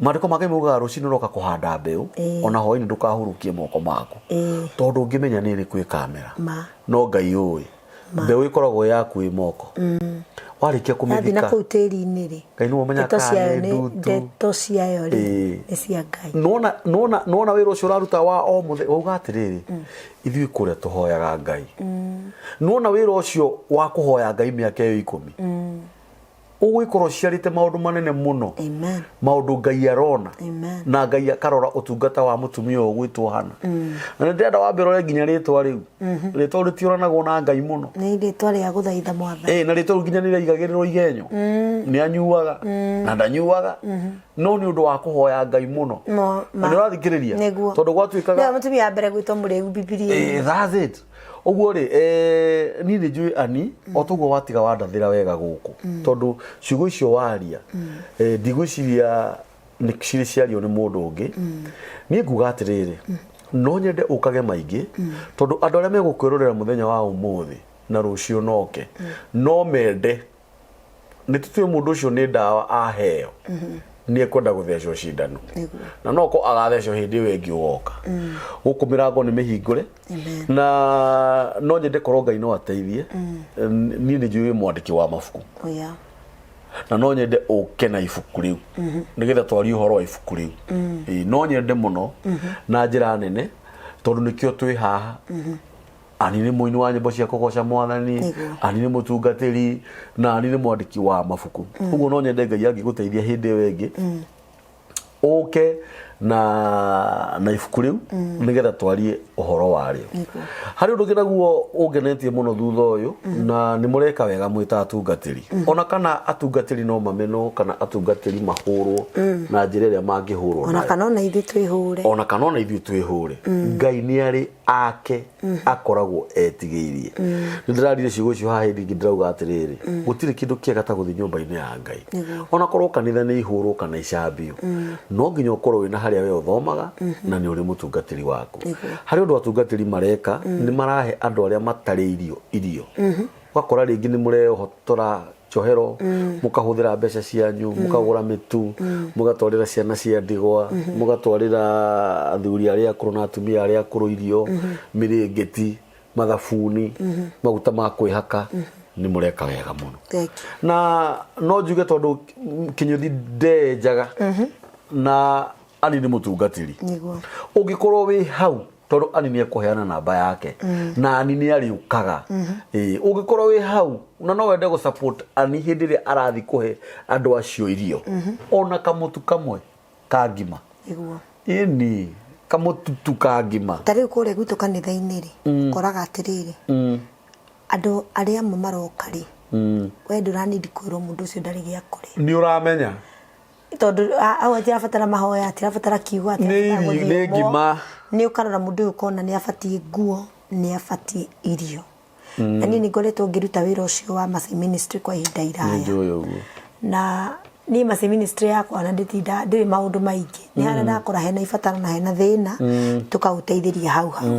maandĩko ma Ngai maugaga rũcinĩ ũroka kũhanda mbeũ ona hwainĩ ndũkahurukie moko maku tondũ ũngĩmenya nĩ ĩrĩkũ ĩkamera
Ma.
no Ngai ũĩ mbeũ ĩkoragwo yaku ĩ moko warĩkia
Yathiĩ na
kũmĩthika
kũu tĩri-inĩ rĩ
Ngai nĩwe ũmenyaga
ndeto
kana
ciayo
nĩ
nĩ
ndutu.
ndeto ciayo rĩ
Ĩĩ.
nĩ cia Ngai
nona nona nona wĩra ũcio ũraruta wa o mũthenya wauga atĩrĩrĩ ithuĩ kũrĩa tũhoyaga Ngai nona wĩra ũcio wa kũhoya Ngai mĩaka ĩyo ikũmi ũgũikora ũciarĩte maũndũ manene mũno
Amen.
maũndũ Ngai arona
Amen.
na Ngai akarora ũtungata wa mũtumia ũyũ ũgwĩtwo Hana na nĩ ndĩrenda wambe ũrore nginya rĩtwa rĩu rĩtwa rĩu rĩtiũranagwo na Ngai mũno
Nĩ rĩtwa rĩa gũthaitha mwathani.
Eh, na rĩtwa rĩu nginya nĩ rĩaigagĩrĩrwo igenyo nĩ anyuaga na ndanyuaga no nĩ ũndũ wa kũhoya Ngai mũno
No,
na nĩ ũrathikĩrĩria
Nĩguo.
tondũ gwatuĩkaga
Nĩwe mũtumia wa mbere gwĩtwo mũrĩu Bibilia-inĩ.
Eh, that's it ũguo rĩ eh, niĩ nĩ njũĩ ani o toguo watiga wandathĩra wega gũkũ tondũ ciugo icio waria eh, ndigwĩciria nĩ cirĩ ciario nĩ mũndũ ũngĩ niĩ nguga atĩrĩrĩ no nyende ũkage maingĩ tondũ andũ arĩa megũkwĩrorera mũthenya wa ũmũthĩ na rũciũ noke no mende nĩ tũtue mũndũ ũcio nĩ ndawa aheo nĩ ekwenda gũthecwo cindano
Nĩguo.
na no ko agathecwo hĩndĩ ĩyo ĩngĩ ũgoka gũkũ mĩrango nĩ mĩhingũre
Amen.
na no nyende korwo Ngai no ateithie niĩ nĩ njũĩ wĩ mwandĩki wa mabuku
Oh, yeah.
na no nyende ũke na ibuku rĩu nĩgetha twarie ũhoro wa ibuku rĩu Ĩĩ, no nyende mũno na njĩra nene tondũ nĩkĩo twĩ haha ani nĩ mũini wa nyĩmbo cia kũgoca mwathani
Nĩguo.
ani nĩ mũtungatĩri na ani nĩ mwandĩki wa mabuku ũguo no nyende Ngai angĩgũteithia hĩndĩ ĩyo ĩngĩ ũke na ibuku rĩu nĩgetha twarie ũhoro warĩo
Nĩguo.
harĩ ũndũ ũngĩ naguo ũngenetie mũno thutha ũyũ na nĩ mũreka wega mwĩ ta atungatĩri ona kana atungatĩri no mamenwo kana atungatĩri mahũrwo na njĩra ĩrĩa mangĩhũrwo
Ona
nayo
kana ona ithuĩ twĩhũre.
ona kana ona ithuĩ twĩhũre Ngai nĩ arĩ ake akoragwo etigĩirie nĩ ndĩrarire ciugo icio haha hĩndĩ ĩngĩ ndĩrauga atĩrĩrĩ gũtirĩ kĩndũ kĩega ta gũthiĩ nyũmba-inĩ ya Ngai ona korwo kanitha nĩ ihũrwo kana icambio no nginya ũkorwo wĩna harĩa we ũthomaga na nĩ ũrĩ mũtungatĩri waku harĩ ũndũ atungatĩri mareka nĩ marahe andũ arĩa matarĩ irio irio ũgakora rĩngĩ nĩ mũrehotora njohero mũkahũthĩra mbeca cianyu mũkagũra mĩtu mũgatwarĩra ciana cia ndigwa mũgatwarĩra athuri arĩa akũrũ na atumia arĩa akũrũ irio mĩrĩngĩti mathabuni maguta ma kwĩhaka. Nĩ mũreka wega mũno.
Thank you.
Na no njuge tondũ Kĩnyũthi ndenjaga na Ani nĩ mũtungatĩri.
Nĩguo.
Ũngĩkorwo wĩ hau tondũ Ani nĩ ekũheana namba yake na Ani nĩ arĩũkaga. Ĩĩ, ũngĩkorwo wĩ hau na no wende gũ support Ani hĩndĩ ĩrĩa arathiĩ kũhe andũ acio irio ona kamũtu kamwe ka ngima.
Nĩguo.
Ĩni, kamũtu tu ka ngima.
Ta rĩu kũrĩa gwitũ kanitha-inĩ rĩ, ũkoraga atĩrĩrĩ, andũ arĩa amwe maroka rĩ, we ndũranindi kwĩrwo mũndũ ũcio ndarĩ gĩa kũrĩa.
Nĩ ũramenya.
Tondũ hau atirabatara mahoya, atirabatara kiugo, atirabatara
Nĩ irio, nĩ
gũthiũmwo.
ngima.
Nĩ ũkarora mũndũ ũyũ ũkona nĩ abatiĩ nguo, nĩ abatiĩ irio. Na niĩ nĩ ngoretwo ngĩruta wĩra ũcio wa Mercy Ministry kwa ihinda iraya.
Nĩ njũĩ ũguo.
Na niĩ Mercy Ministry yakwa na ndĩtinda ndĩrĩ maũndũ maingĩ. Nĩ harĩa ndakora hena ibataro na hena thĩna, tũkaũteithĩria hau hau.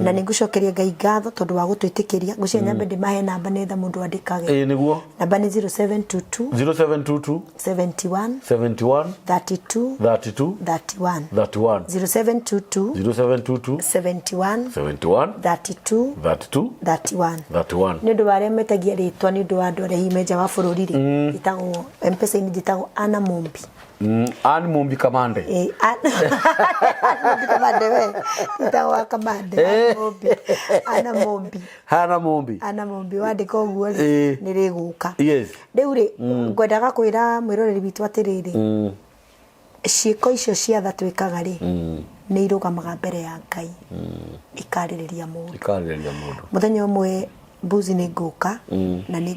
Na nĩ ngũcokeria Ngai ngatho tondũ wa gũtwĩtĩkĩria. Ngwĩciria nyambe ndĩmahe namba nĩgetha mũndũ andĩkage.
Ĩĩ nĩguo.
Namba nĩ 0722
0722
71
71
32
32
31.
31.
0722
0722
71
71
32
32
31.
31.
Nĩ ũndũ wa arĩa metagia rĩtwa nĩ ũndũ wa andũ arĩa hihi me nja wa bũrũri rĩ, njĩtagwo M-Pesa-inĩ njĩtagwo Anna Mumbi.
Ann Mumbi Kamande.
Ann Mumbi Kamande we. Njĩtagwo wa Kamande, Ann Mumbi. Anna Mumbi.
Hana Mumbi.
Anna Mumbi wandĩka ũguo rĩ, nĩ rĩgũka.
Yes.
Rĩu rĩ, ngwendaga kwĩra mwĩroreri witũ atĩrĩrĩ, ciĩko icio cia tha twĩkaga rĩ, nĩ irũgamaga mbere ya Ngai, ikarĩrĩria mũndũ.
Ikarĩrĩria mũndũ.
Mũthenya ũmwe mbuzi nĩ ngũka na nĩ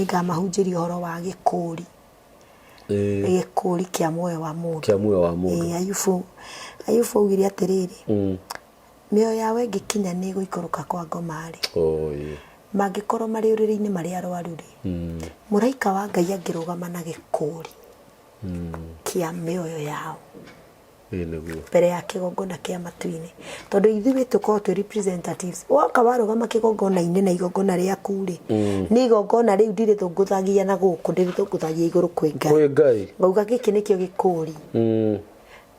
ngamahunjĩria ũhoro wa gĩkũri. Gĩkũri kĩa muoyo wa mũndũ.
Kĩa muoyo wa mũndũ.
Ayubu augire atĩrĩrĩ, mĩoyo yao ĩngĩkinya nĩ gũikũrũka kwa ngoma rĩ,
Oh, ĩĩ.
mangĩkorwo marĩ ũrĩrĩ-inĩ marĩ arwaru rĩ, mũraika wa Ngai angĩrũgama na gĩkũri kĩa mĩoyo yao
Ĩĩ nĩguo.
mbere ya kĩgongona kĩa matu-inĩ, tondũ ithuĩ tũkoragwo twĩ representatives. Woka warũgama kĩgongona-inĩ na igongona rĩaku rĩ, nĩ igongona rĩu ndirĩthũngũthagia na gũkũ, ndĩrĩthũngũthagia igũrũ kwĩ Ngai.
Kwĩ Ngai.
Ngauga gĩkĩ nĩkĩo gĩkũri.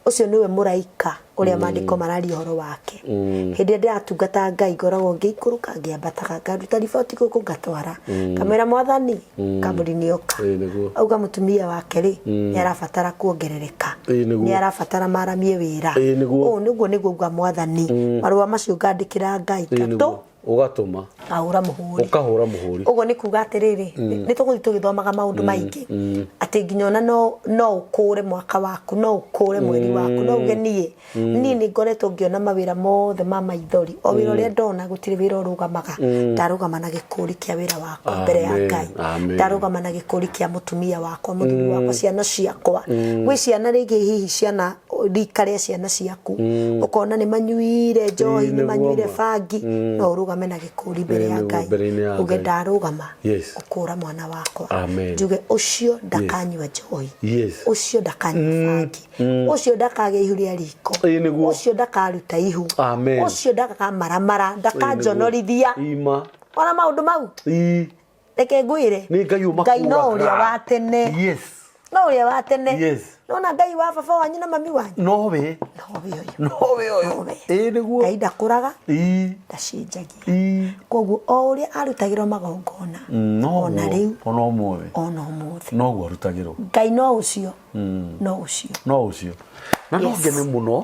Ũcio nĩwe mũraika ũrĩa maandĩko mararia ũhoro wake. Hĩndĩ ĩrĩa ndĩratungata Ngai ngoragwo ngĩikũrũka ngĩambataga, ngaruta riboti gũkũ ngatwara, ngamwĩra mwathani kambuni nĩ yoka.
Ĩĩ nĩguo.
Auga mũtumia wake rĩ, nĩ arabatara kuongerereka,
Ĩĩ nĩguo.
nĩ arabatara maramie wĩra.
Ĩĩ nĩguo.
Ũũ nĩguo nĩguo uga mwathani. Marũa macio ngandĩkĩra Ngai
Ĩĩ
ngatũ
nĩguo. Ũgatũma.
Ngahũra mũhũri.
Ũkahũra mũhũri.
Ũguo nĩ kuga atĩrĩrĩ, nĩ tũgũthiĩ tũgĩthomaga maũndũ maingĩ, atĩ nginya ona no ũkũre mwaka waku, no ũkũre mweri waku, no uge niĩ niĩ nĩ ngoretwo ngĩona mawĩra mothe ma maithori, o wĩra ũrĩa ndona gũtirĩ wĩra ũrũgamaga, ndarũgama na gĩkũri kĩa wĩra wakwa mbere ya
Amen,
Ngai,
amen.
ndarũgama na gĩkũri kĩa mũtumia wakwa, mũthuri wakwa, ciana ciakwa. Gwĩ ciana rĩngĩ hihi ciana rika rĩa ciana ciaku ũkona nĩ manyuire njohi,
Ĩĩ,
nĩ
nĩguo
manyuire
ma.
bangi, no ũrũgame na gĩkũri mbere
Ĩĩ,
ya
nĩguo,
Ngai,
mbere-inĩ ya
uge
Ngai.
ndarũgama
Yes.
gũkũra mwana wakwa,
Amen.
njuge ũcio ndakanyua njohi,
Yes.
ũcio ndakanyua bangi, ũcio ndakagĩa ihu rĩa riko,
Ĩĩ, nĩguo.
ũcio ndakaruta ihu,
Amen.
ũcio ndakamaramara, ndakanjonorithia.
Ima.
Ona maũndũ mau
Ii.
reke ngwĩre,
Nĩ Ngai ũmakũraga.
Ngai no ũrĩa wa tene.
Yes.
No ũrĩa wa tene.
Yes.
Nona Ngai wa baba wanyu na mami wanyu.
Nowe.
Nowe ũyũ.
Nowe ũyũ.
Nowe.
Ĩĩ nĩguo.
Ngai ndakũraga,
Ii.
ndacenjagia.
Ii.
Koguo o ũrĩa arutagĩrwo magongona,
Noguo.
ona rĩu,
Ona ũmũthĩ.
ona ũmũthĩ,
Noguo arutagĩrwo.
Ngai no ũcio, no ũcio.
No ũcio. Na no
Yes.
ngene mũno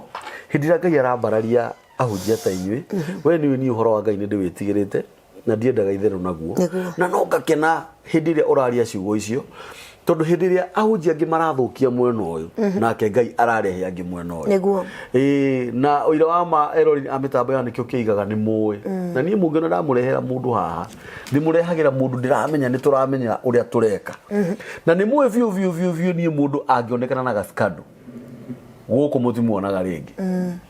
hĩndĩ ĩrĩa Ngai arambararia ahunjia ta inyuĩ. We nĩũĩ niĩ ũhoro wa Ngai nĩ ndĩwĩtigĩrĩte na ndiendaga itherũ naguo.
Nĩguo.
Na no ngakena hĩndĩ ĩrĩa ũraria ciugo icio, tondũ hĩndĩ ĩrĩa ahunjia angĩ marathũkia mwena ũyũ, nake Ngai ararehe angĩ mwena ũyũ.
Nĩguo.
Ĩĩ, na ũira wa ma erori a mĩtambo ya nĩkĩo kĩigaga nĩ mũĩ. Na niĩ mũngĩona ndamũrehera mũndũ haha, ndĩmũrehagĩra mũndũ ndĩramenya nĩ tũramenya ũrĩa tũreka. Na nĩ mũĩ biũ biũ biũ biũ niĩ mũndũ angĩonekana na gaskando gũkũ mũtimuonaga rĩngĩ.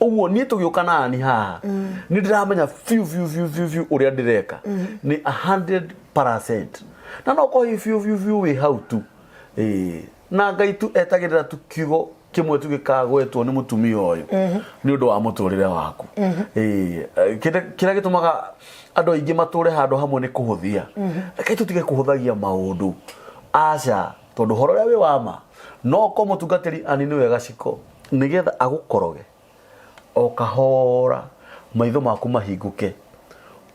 Ũguo niĩ tũgĩũka na Ani haha, nĩ ndĩramenya biũ biũ biũ biũ biũ ũrĩa ndĩreka. Nĩ 100%. Na no korwo hihi biũ biũ biũ wĩ hau tu. Ĩĩ, na Ngai tu etagĩrĩra tu kiugo kĩmwe tu gĩkagwetwo nĩ mũtumia ũyũ nĩ ũndũ wa mũtũrĩre waku. Ĩĩ, kĩrĩa gĩtũmaga andũ aingĩ matũre handũ hamwe nĩ kũhũthia. Reke tũtige kũhũthagia maũndũ. Aca, tondũ ũhoro ũrĩa wĩ wa ma, no korwo mũtungatĩri Ani nĩwe gaciko nĩgetha agũkoroge o kahora, maitho maku mahingũke,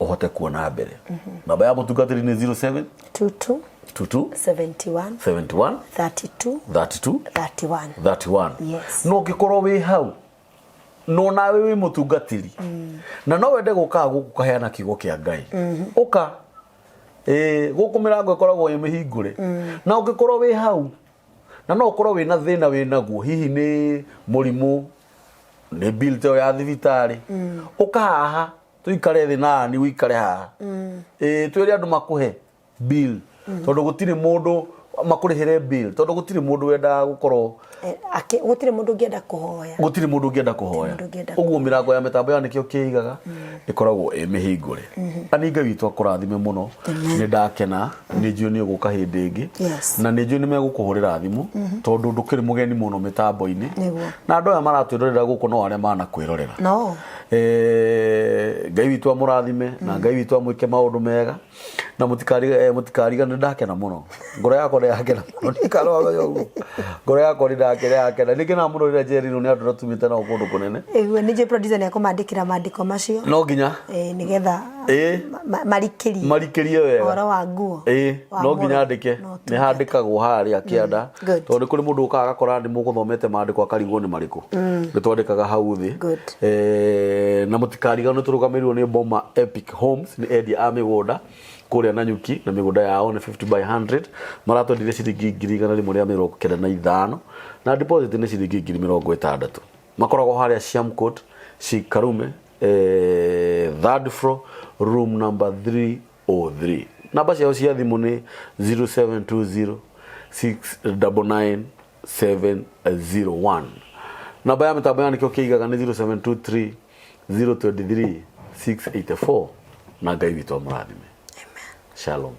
Ũhote kuona mbere. Namba ya mũtungatĩri nĩ 07
22
22
71
71
32
32
31.
31.
Yes.
No ũngĩkorwo wĩ hau no nawe wĩ mũtungatĩri na no wende gũkaga gũkũ kaheana kiugo kĩa Ngai, ũka. Ĩĩ, gũkũ mĩrango ĩkoragwo ĩ mĩhingũre. Na ũngĩkorwo wĩ hau na no ũkorwo wĩna thĩna wĩ naguo, hihi nĩ mũrimũ, nĩ bill ta ĩyo ya thibitarĩ, ũka haha tũikare thĩ nani ũikare haha. Ĩĩ, twĩre andũ makũhe bill tondũ gũtirĩ mũndũ makũrĩhĩre bill, tondũ gũtirĩ mũndũ wendaga gũkorwo
Gũtirĩ mũndũ ũngĩenda kũhoya.
Gũtirĩ mũndũ ũngĩenda kũhoya.
Mũndũ ũngĩenda.
Ũguo mĩrango ya mĩtambo ya Nĩkĩo Kĩigaga ĩkoragwo ĩ mĩhingũre. Na nĩ Ngai witũ akũrathime mũno. Nĩ ndakena, nĩ njũĩ nĩ ũgũka hĩndĩ ĩngĩ. Na nĩ njũĩ nĩ megũkũhũrĩra thimũ tondũ ndũkĩrĩ mũgeni mũno mĩtambo-inĩ. Na andũ aya maratwĩrorera gũkũ no arĩa manakwĩrorera.
No.
Ngai witũ amũrathime na Ngai witũ amwĩke maũndũ mega na mũtikariganĩrwo. Ndakena mũno, ngoro yakwa nĩ yakena mũno, ndikarwaga ũguo, ngoro yakwa nĩ ndakena, yakena, nĩ ngenaga mũno rĩrĩa njerirwo nĩ andũ na tumĩte nao kũndũ kũnene.
Ĩguo nĩ njũĩ producer nĩ ekũmandĩkĩra mandĩko macio.
No nginya.
Nĩgetha marikĩrie.
Marikĩrie wega.
Ũhoro wa nguo.
Ĩĩ,
wa
no nginya
mũro.
andĩke.
No
nĩ handĩkagwo harĩa kĩanda
Good.
tondũ nĩ kũrĩ mũndũ ũkaga agakora nĩ mũgũthomete mandĩko akarigwo nĩ marĩkũ. Nĩ twandĩkaga hau thĩ. Na mũtikariganĩrwo tũrũgamĩrĩirwo nĩ Boma Epic Homes, nĩ endia a mĩgũnda kũrĩa Nanyuki, na mĩgũnda yao nĩ 50 by 100, maratwendirie ciringi 195,000 na deposit nĩ ciringi 60,000. Makoragwo harĩa Siamcourt Shikarume, third floor, room number 303. Namba ciao cia thimũ nĩ 0720 699 701. Namba ya mĩtambo ya Nĩkĩo Kĩigaga nĩ 0723 023 684. Na Ngai witũ amũrathime. Shalom.